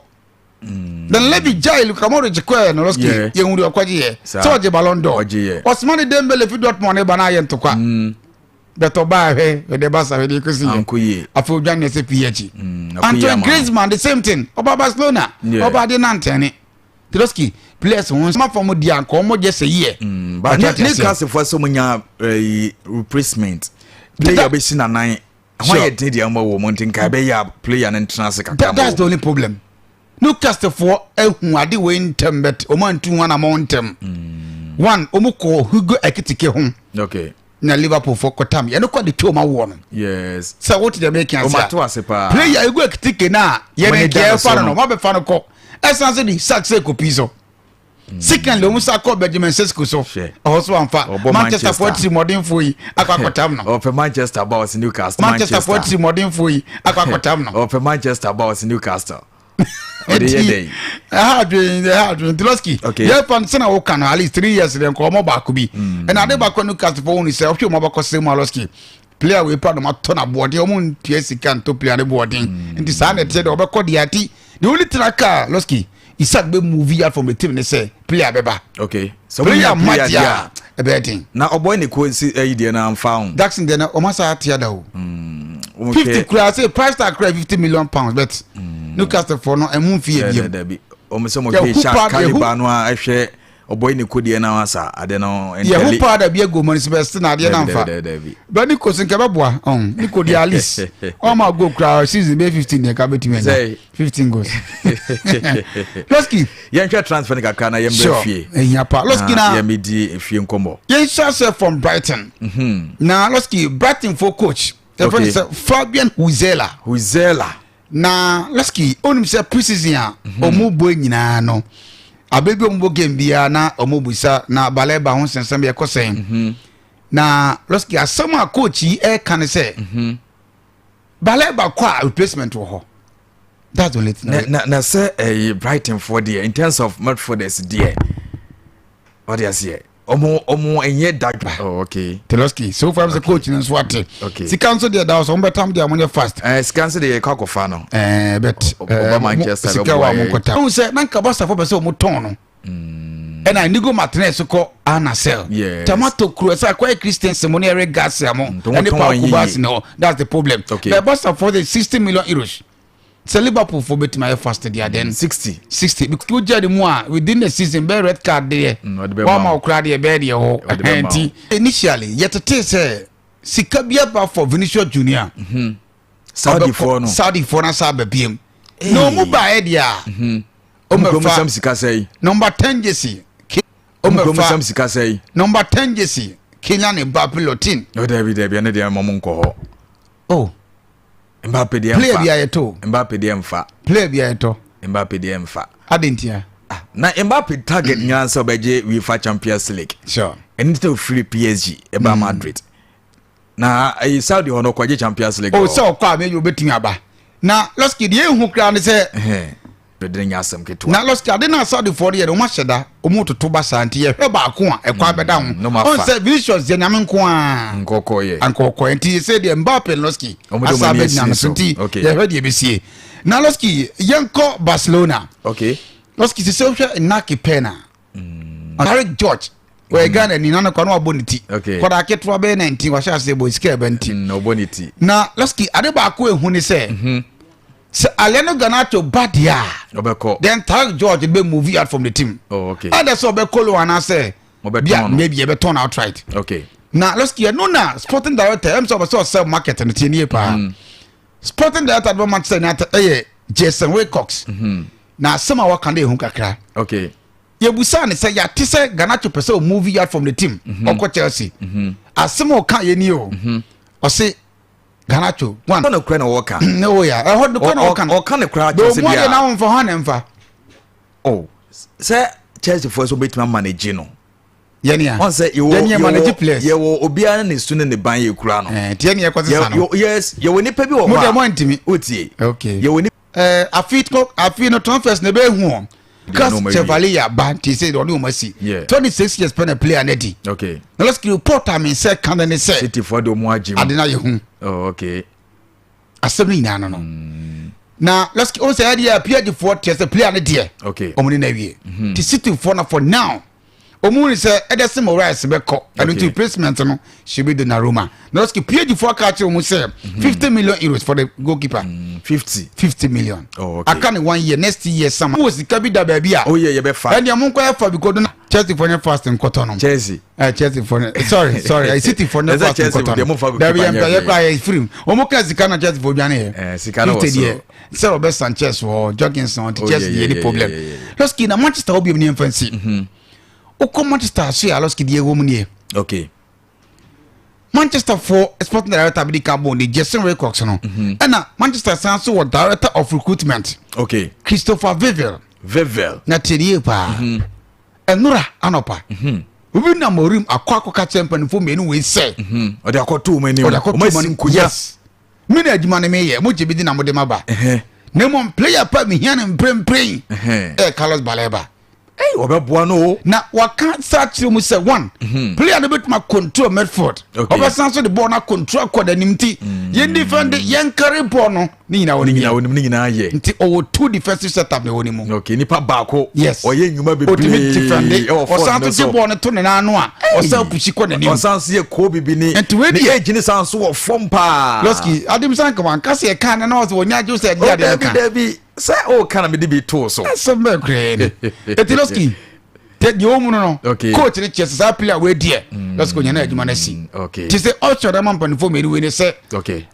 then Levy gyae Luka Modric kɔɛ no, Lɔski, yɛhu deɛ ɔkɔgye yɛ. Sɛ ɔgye Ballon d'Or. Ɔgye yɛ. Ousmane Dembele fi Dortmund ne ba no ayɛ ntokwa bɛtɔ baa, hwɛ hwɛ Barca, hwɛ deɛ ɛkɔsi. Ankɔ yie. Yɛ afei odwa ne sɛ PSG. Akɔ yie Antoine ama no. Griezmann, the same thing, ɔba Barcelona, ɔba de nantɛne. Lɔski, players ho nsɛm afa mu di anka ɔmo gye sɛ yie. But Newcastle fo sɛ ɔmo nya replacement player bɛsi nanan ho ayɛ den deɛ ɔmo wɔ mu, nti nka ɛbɛyɛ a player no ntena ase kakra That, ma that's wɔ the only problem. Newcastle foɔ ehu ade wei ntɛm, but ɔmo antu ho anamɔ ntɛm. One, ɔmo kɔ Hugo Ekitike ho na Liverpool foɔ kɔtam yɛn kɔ de tu ɔmo awoɔ no. Sɛ wote deɛ meka ɔmo ase ato a, ase paa. Player Hugo Ekitike na Ɔmo yɛn ani da kɛ ne so ɛfa no no. no, ɔmo abɛfa no kɔ, ɛsan so de sack sɛ ekopi so. Secondly, ɔmo sa kɔ Benjamin Sesko so. Hwɛ. Ɔhɔ so amfa. Ɔbɔ Manchester foɔ Manchester. tirimɔdenfoɔ yi akɔ akɔtam no. Ɔpɛ Manchester ba, ɔsi Newcastle. Manchester foɔ tirimɔdenfoɔ yi akɔ akɔtam no. Ɔpɛ Manchester ba, ɔsi Newcastle, ɔde yɛ dɛ. Ɛha adwene, ɛha adwene. Nti yɛfa no sɛna woka no, at least 3 years deɛ, nkɔ ɔmɔ baako bi. Ɛna ade baako Newcastle fo wonu sɛ ɔhwɛ ɔmɔ abakɔ sɛ mu a, Lɔski, player wei pa no matɔ na boɔden, ɔmo ntua sika nto player ne boɔden. Nti saa na ɛteɛ deɛ, ɔbɛkɔ deɛ ati. The only thing aka, Lɔski, Isak bɛ move out from the team ne sɛ player bɛba. Okay, so player player mati deɛ a, ɛbɛyɛ den. Na ɔbɔ ne ko si ɛyi deɛ na nfa ho. Jackson deɛ no, ɔmo asa ate ada o. Ɔmo 50 hwɛ kura sɛ price tag kura £50 million, but Newcastle fo no ɛmu nfi yɛ dɛ biem. dɛbi, ɔmo sɛ ɔmo Yɛhu hwɛ Isak yɛhu- calibre no a, ɛhwɛ Ɔbɔ ne kodeɛ na wasa ade no. Yɛ ho paa da bi agu mu no sɛ bɛse na adeɛ no amfa. Bɛ ne kosi nka bɛboa ɔn ne kodi at least ɔma goal kura season bɛyɛ 15 deɛ ka bɛtumi anya 15 goals. Lɔski. Yɛnhwɛ transfer no kakra na yɛmbrɛ fie. Ɛhia pa Lɔski na yɛmɛdi efie nkɔmmɔ. Yɛnhyɛ sɛ from Brighton. Na Lɔski, Brighton fo coach yɛfrɛ no sɛ Fabian Hurzeler. Hurzeler. Na Lɔski, onim sɛ pre-season a ɔmo bɔ nyinaa no, abɛ bi ɔmo bɔ game biara na ɔmo busa na Baleba ho nsɛnsɛm yɛ kɔ sɛn. Na Lɔski, asɛm a coach yi ɛka ne sɛ Baleba kɔ a, replacement wɔ hɔ. That's the only thing. Na sɛ ɛyɛ Brighton foɔ deɛ, in terms of midfielders deɛ, ɔde aseɛ ɔmo ɛnyɛ dagba. Oh, okay. Lɔski, so far sɛ coach no nso ate sika nso deɛ da hɔ sɛ ɔmo bɛtam deɛ, ɔmo nyɛ fast. Sika nso deɛ yɛkɔ akɔfa no. But ɔba Manchester. Sika wɔ a mo nkɔta. Ɔmo sɛ na nka Barca fo pɛ sɛ ɔmo tɔn no, ɛna Inigo Martinez kɔ Al Nassr. Tomato kuro ɛsɛ akɔyɛ Christensen mo ne Eric Garcia mo ɛne Pau Cubarsi no. That's the problem. But Barca fo de €60 million sɛ Liverpool fo bɛtumi ayɛ fast deɛ, then 60. 60, because wogya de mu a, within the season bɛyɛ red card deɛ, wama wo koraa deɛ, bɛyɛ deɛ hɔ. Nti initially yɛtete sɛ sika bi aba for Vinicius Junior. Saudi foɔ no. Saudi foɔ no asa aba biem na ɔmu baeɛ deɛ a, ɔmu sɛm sika sɛ number 10 jersey. Ɔmu sɛm sika sɛ Number 10 jersey, Kylian Mbappe Lottin. O dabi dabi, ɛne deɛ mɔmu nkɔ hɔ. Oh. Mbappe deɛ mfa. Player bi ayɛtɔ. Mbappe deɛ mfa. Player bi ayɛtɔ. Mbappe deɛ mfa. Adentia. Ah, na Mbappe target nyinaa sɛ ɔbɛgye UEFA Champions League. Ɛne sɛ ofiri PSG ɛba Madrid na ɛyi Saudi hɔ no ɔkɔgye Champions League. O sɛ ɔkɔ a, maybe obetumi aba. Na Lɔski deɛ, ehu koraa ne sɛ bɛde nyɛ asɛm ketewa. Na Lɔski, ade na Saudifoɔ no yɛ no, wɔn ahyɛ da wɔn toto ba saa, nti yɛhwɛ baako a ɛkɔ abɛda ho. Ɔn sɛ Vinicius deɛ, Nyame nko a nkɔkɔ yɛ. Ankɔkɔ. Nti sɛ deɛ Mbappe, Lɔski asa abɛgyina no so, nti yɛhwɛ deɛ ebesie. Na Lɔski, yɛnkɔ Barcelona. Lɔski, sɛ wohwɛ Inaki Pena, Tyrique George, wɔyɛ Ghana ni nane kɔ na wabɔ ne ti. Kɔda ketewa bɛyɛ 19, wahyɛ ase bɔ sika ɛbɛ nti. Ɔbɔ ne ti. Na Lɔski, ade baako ehu ne sɛ Alejandro Garnacho ba deɛ a, ɔbɛkɔ. Then Tyrique George bɛ move out from the team. Ɛdɛ sɛ ɔbɛkɔ loan anaasɛ bia maybe yɛbɛtɔn outright. Na Lɔski, ɛno na sporting director ɛm sɛ ɔbɛ sɛ ɔsɛ market no tie nie paa. Sporting director de bɛ Manchester United ɛyɛ Jason Wilcox. Na asɛm a waka no ehu kakra. Yɛbusa ne sɛ yɛate sɛ Garnacho pɛ sɛ ɔmove out from the team, ɔkɔ Chelsea. Asɛm a ɔka yɛ ni o, ɔse Garnacho one. Ɔno kura na ɔka. Ne o ya ɛhɔ no kura na ɔka no. Ɔka ne kura Chelsea bia. Bɛ ɔmu adeɛ na ɔnfa hɔ ne nfa. Oh, sɛ Chelsea fo so bɛtumi ama ne gye no. Yɛn a ɔn sɛ yɛwɔ yɛn manage players. Yɛwɔ obiara ne su ne ne ban yɛ kura no. Ɛɛ tiɛ ni yɛ kɔ sisan no. Yes, yɛwɔ nipa bi wɔ hɔ a. Mo deɛ mo ntumi. O tie. Okay. Yɛwɔ nipa. Afi afi no transfers na ebe hu o. Lucas Chevalier ba nti sɛ ɔne wɔn asi. 26 years pɛ na player ne di. Na let's report a mi nsɛ kan ne sɛ. City fo de ɔmo agye mu. Ade na yɛ hu. Oh, okay. Asɛm no nyinaa no. Na let's o sɛ ɛdeɛ a PSG foɔ teɛ sɛ player ne deɛ. Ɔmo ne na awie. Ti City foɔ na for now ɔmo ni sɛ Ederson Moraes bɛkɔ ɛno, nti replacement no should be Donnarumma. Na let's PSG foɔ aka akyerɛ ɔmo sɛ €50 million for the goalkeeper. 50. 50 million. Oh, okay. Aka ne one year, next year summer. Mo wɔ sika bi da baabi a. Oh yeah, yɛbɛfa. Ɛnni ɛmo nkɔ ɛfa bi kodo na Chelsea fo nye fast nkɔtɔ no. Chelsea. Chelsea fo ne, sorry sorry, City fo ne fast nkɔtɔ no. Dabi, yɛn pɛ yɛ kura yɛ firim. Wɔn ka sika na Chelsea fo dwane yɛ. Sika na wɔ 50 deɛ sɛ ɔbɛ Sanchez wɔ Jorgensen ɔnti Chelsea deɛ ni problem. Lɔski, na Manchester wɔ bi mu ni yɛn fɛn si. Okɔ Manchester so yɛ, Lɔski, deɛ ɛwɔ mu nie. Manchester fo sporting director bi di ka bɔ ne Jason Wilcox no. Ɛna Manchester san so wɔ director of recruitment. Christopher Vivell. Vivell. Na tie nie paa. Ɛnora anɔpa, obi na Morim akɔ akɔka kyerɛ mpanimfoɔ mmienu wei sɛ ɔde akɔto wɔn anim. Ɔde akɔto wɔn wɔn asi anim. nkonya. Yes, mi na adwuma no meyɛ, mo gye bi di na mo de ma ba. Na mmom player pa mehia no mprempren ɛyɛ Carlos Baleba. Ɛy, ɔbɛboa no o. Na waka sa kyerɛ mu sɛ one player no bɛtumi control midfield. Ɔbɛsan so de bɔɔl no control akɔ n'anim, nti yɛn defend, yɛn carry bɔɔl no ne nyinaa wɔ ne ne nyinaa mu. onim ne nyinaa yɛ. Nti ɔwɔ two defensive setup na ɛwɔ ne mu. Okay, nipa baako. Ɔyɛ nnwuma otumi bebree defend, ɛwɔ ɔsan fɔd so no gye so. bɔɔl no to ne nan ano a, ɔsan push kɔ n'anim. Ɔsan so yɛ koo bibi ni. Nti wei ne deɛ- age ne san so wɔ fam paa. Lɔski adimisa nkama nkasi ɛka ne na ɔsɛ wɔnyɛ agye sɛ o ɛdi adeɛ dabi ka. Dabi, sɛ o ka na mi de bi to so. Asɛm bɛɛ koraa ni. Eti Lɔski, Te deɛ ɔmu no, coach no kyerɛ sɛ saa player wei deɛ, Lɔski, onya na adwuma no asi. Te sɛ ɔkyerɛ dɛ ma mpanimfoɔ mmienu wei ne sɛ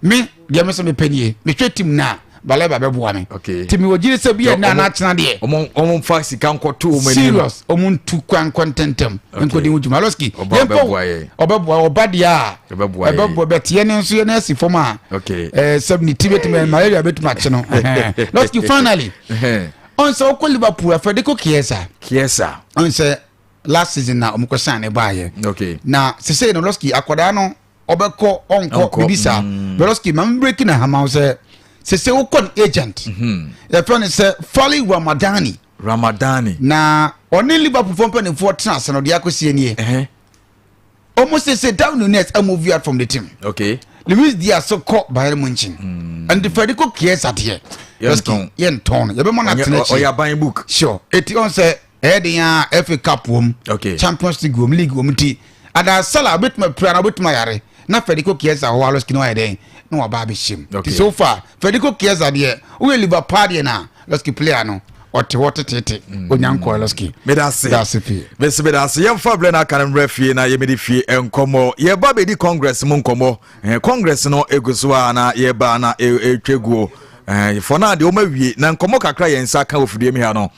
me deɛ, me sɛ mepɛ nie, mehwɛ team no a, Baleba bɛboa me. Nti mewɔ gyiri sɛ bi yɛ nna anakyena deɛ ɔmo nfa sika nkɔto ɔmo anim. Serious, ɔmo ntu kwan nkɔ ntɛntɛm nkɔdi ho dwuma. Lɔski, yɛnkɔ. Ɔbɛboa, ɔba deɛ a ɛbɛboa bɛteɛ ne nso yɛ no asi fam a sɛ ne ti bɛtumi, malaria bɛtumi akye no. Lɔski, finally, ɔn sɛ wokɔ Liverpool a, Federico Chiesa. Chiesa. Ɔn sɛ last season na ɔmo kɔ sign ne baayɛ na sesei no, Lɔski, akwadaa no ɔbɛkɔ ɔnkɔ bibi saa. Lɔski, maame break na hama sɛ sese wokɔ no, agent yɛfrɛ no sɛ Fali Ramadani. Ramadani. Na ɔne Liverpool fɔ mpanimfoɔ tena ase no, deɛ akɔsie nie: ɔmo sese Darwin Nunez a move out from the team. Luis Diaz so kɔ Bayern Munchen and Federico Chiesa deɛ, yɛntɔn no, yɛbɛma no atena akyi. Ɔyɛ aban book. Sure, eti ɔn sɛ ɛyɛ den a, FA Cup wɔm, Champions League wɔm, league wɔm, ti ada Salah obetuma pira na obetuma yare na Federico Chiesa hɔ aloski na wayɛ dɛn na waba abɛhyɛ mu. Ti so far, Federico Chiesa deɛ, woyɛ Liverpool deɛ na Lɔski, player no ɔte hɔ tetete, onyankɔ Lɔski. Medase. Dase pii. Mesi medase. Yɛmfa berɛ no aka no mmerɛ fie na yɛmɛde fie nkɔmmɔ. Yɛba bɛdi congress mu nkɔmmɔ. Congress no ɛgu so a na yɛba na ɛtwa guo fɔ no a deɛ ɔma wie na nkɔmmɔ kakra yɛn nsa ka wɔ fidie mi ha no,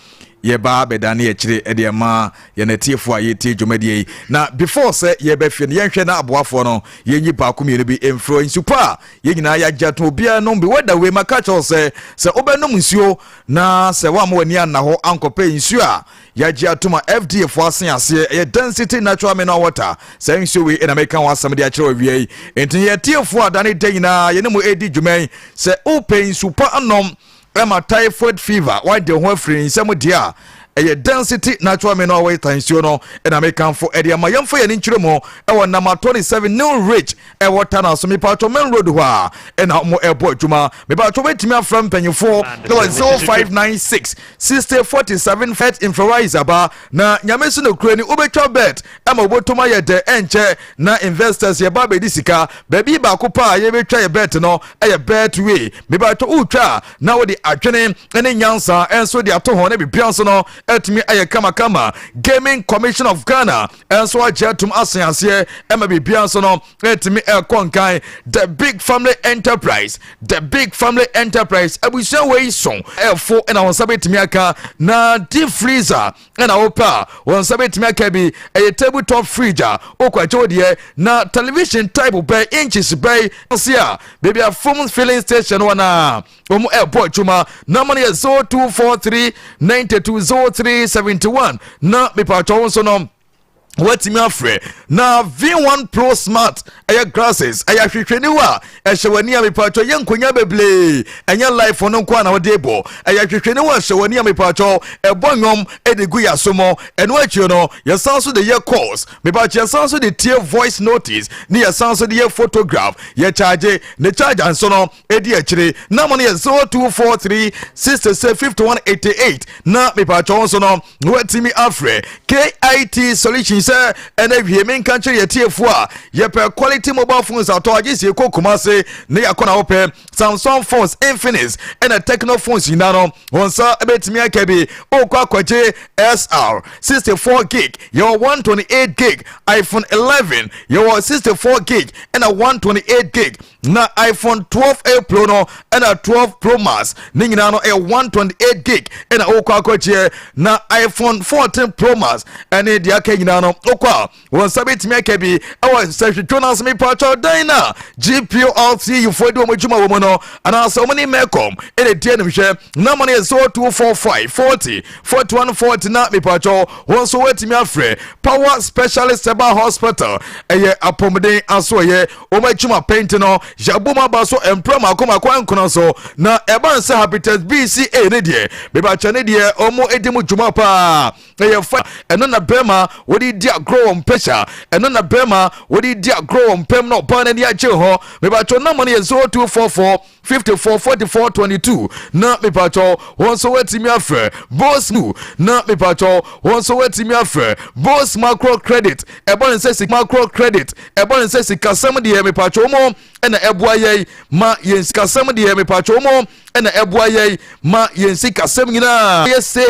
yɛba bɛdane akyire ɛde ɛma yɛn atiefoɔ a yɛtie dwumadie yi. Na before sɛ yɛbɛfie no, yɛnhwɛ na aboafoɔ no yɛnyi baako mmienu bi mfiri nsu pa a yɛn nyinaa yɛagye ato, obiara nom bi. Wada wei maka kyerɛw sɛ wobɛnom nsuo na sɛ woama w'ani anna hɔ ankɔpɛ nsuo a yɛagye atom a FDA foɔ ase aseɛ, ɛyɛ Density Natural Mineral Water. Saa nsuo wei ɛna meka ho asɛm de akyerɛ awie yi. Enti yɛtiefoɔ a dane da nyinaa yɛne mu ɛdi dwuma yi, sɛ wopɛ nsu pa anom ɛma typhoid fever wade ho afiri nsɛm deɛ a, ɛyɛ Density Natural Mineral Water nsuo no ɛna mekamfo ɛde ama. Yɛmfa yɛne nkyerɛ mu ɛwɔ number 27 New Ridge, ɛwɔ Tana so, mepatwɔ, main road hɔ a ɛna mo ɛbɔ adwuma. Mepatwɔ, wobɛtumi afrɛ mpanyimfoɔ ɛwɔ 0596 60 47. Bet influencer ba na Nyame so no kura ni, wobɛtwa bet ɛma wobɛtum ayɛ dɛ. Ɛnkyɛ na investors yɛba bɛdi sika. Baabi baako pa a yɛbɛtwa yɛ bet no ɛyɛ Betway. Mepatwɔ, wotwa a na wode adwene ne nyansa ɛnso de ato hɔ na biribia nso no ɛtumi ayɛ kamakama. Gaming Commission of Ghana ɛnso agye atum asen aseɛ ɛma biribia nso no ɛtumi ɛkɔ nkan. The Big Family Enterprise, The Big Family Enterprise, abusua wei so ɛfo ɛna wɔn nsa bɛtumi aka na deep freezer ɛna wopɛ a, wɔn nsa bɛtumi aka bi. Ɛyɛ table top fridge a wokɔ akyɛw deɛ na television type bɛɛ, inches bɛɛ ase a, baabi a Fom Filling Station wɔ na wɔn ɛbɔ adwuma. Nama no yɛ 0243 92 03 71 na mipatwa wɔn nso no watumi afrɛ. Na V1 Pro Smart ɛyɛ glasses, ɛyɛ ahwehwɛniwa a ɛhyɛ w'ani a, mipatwɔ, yɛ nkonya bebree. Ɛnyɛ life no nko a na wɔde bɔ. Ɛyɛ ahwehwɛniwa a ɛhyɛ w'ani a, mipatwɔ, ɛbɔ nnwom ɛde gu yɛ aso mu. Ɛno akyire no, yɛsan so de yɛ calls. Mipatwɔ, yɛsan so de tie voice notice ne yɛsan so de yɛ photograph. Yɛ charge ne charger nso no ɛdi akyire. Nama no yɛ 0243 66 51 88 na mipatwɔ nso no watumi afrɛ. KIT Solution sɛ ɛna wie menka nkyerɛ yɛtiefoɔ a yɛpɛ quality mobile phones atɔ, agye sie kɔ Kumase ne yɛakɔ na wopɛ Samsung phones, Infinix ɛna Tecno phones nyinaa no, wɔn nsa bɛtumi aka bi. Wokɔ akɔgye SR 64 gig, yɛwɔ 128 gig. iPhone 11, yɛwɔ 64 gig ɛna 128 gig, na iPhone 12a Pro no ɛna 12 Pro Max ne nyinaa no ɛyɛ 128 gig ɛna wokɔ akɔgyeɛ, na iPhone 14 Pro Max ɛne deɛ aka nyinaa no, wokɔ a wɔn nsa bɛtumi aka bi ɛwɔ nsɛhwetwo no ase. Mepatwɔ, dan no a GPLC foɔ de wɔn adwuma wɔ mu no anaasɛ wɔn ne Mɛcom ɛna di anim hwɛ. Nama no yɛ 0245 40 41 40 na mepatwɔ wɔn nso wɔatumi afrɛ. Power Specialist Herbal Hospital, ɛyɛ apɔmuden aso, ɛyɛ wɔn adwuma pɛnti no yɛabɔ mu aba so mpira mako mako nkono so na ɛba nsɛ hepatitis B, C, A ne deɛ, mebakyɛ ne deɛ wɔn edi mu dwuma paa. Ɛyɛ fa ɛno na bɛrima wɔde di agorɔ wɔ mpɛhyɛ, ɛno na bɛrima wɔde di agorɔ wɔ mpɛm na ɔbaa n'ani agye hɔ. Mebakyɛ, nama no yɛ 0244 54 44 22 na mepatwɔ wɔn nso wɔatumi afrɛ Bos mu. Na mepatwɔ wɔn nso wɔatumi afrɛ Bos Macro Credit. Ɛbɔ ne sɛ sik Macro Credit, ɛbɔ ne sɛ sikasɛm deɛ, mepatwɔ wɔn ɛna ɛboa yɛn ma yɛn sikasɛm deɛ, mepatwɔ wɔn ɛna ɛboa yɛn ma yɛn sikasɛm nyinaa yɛ save.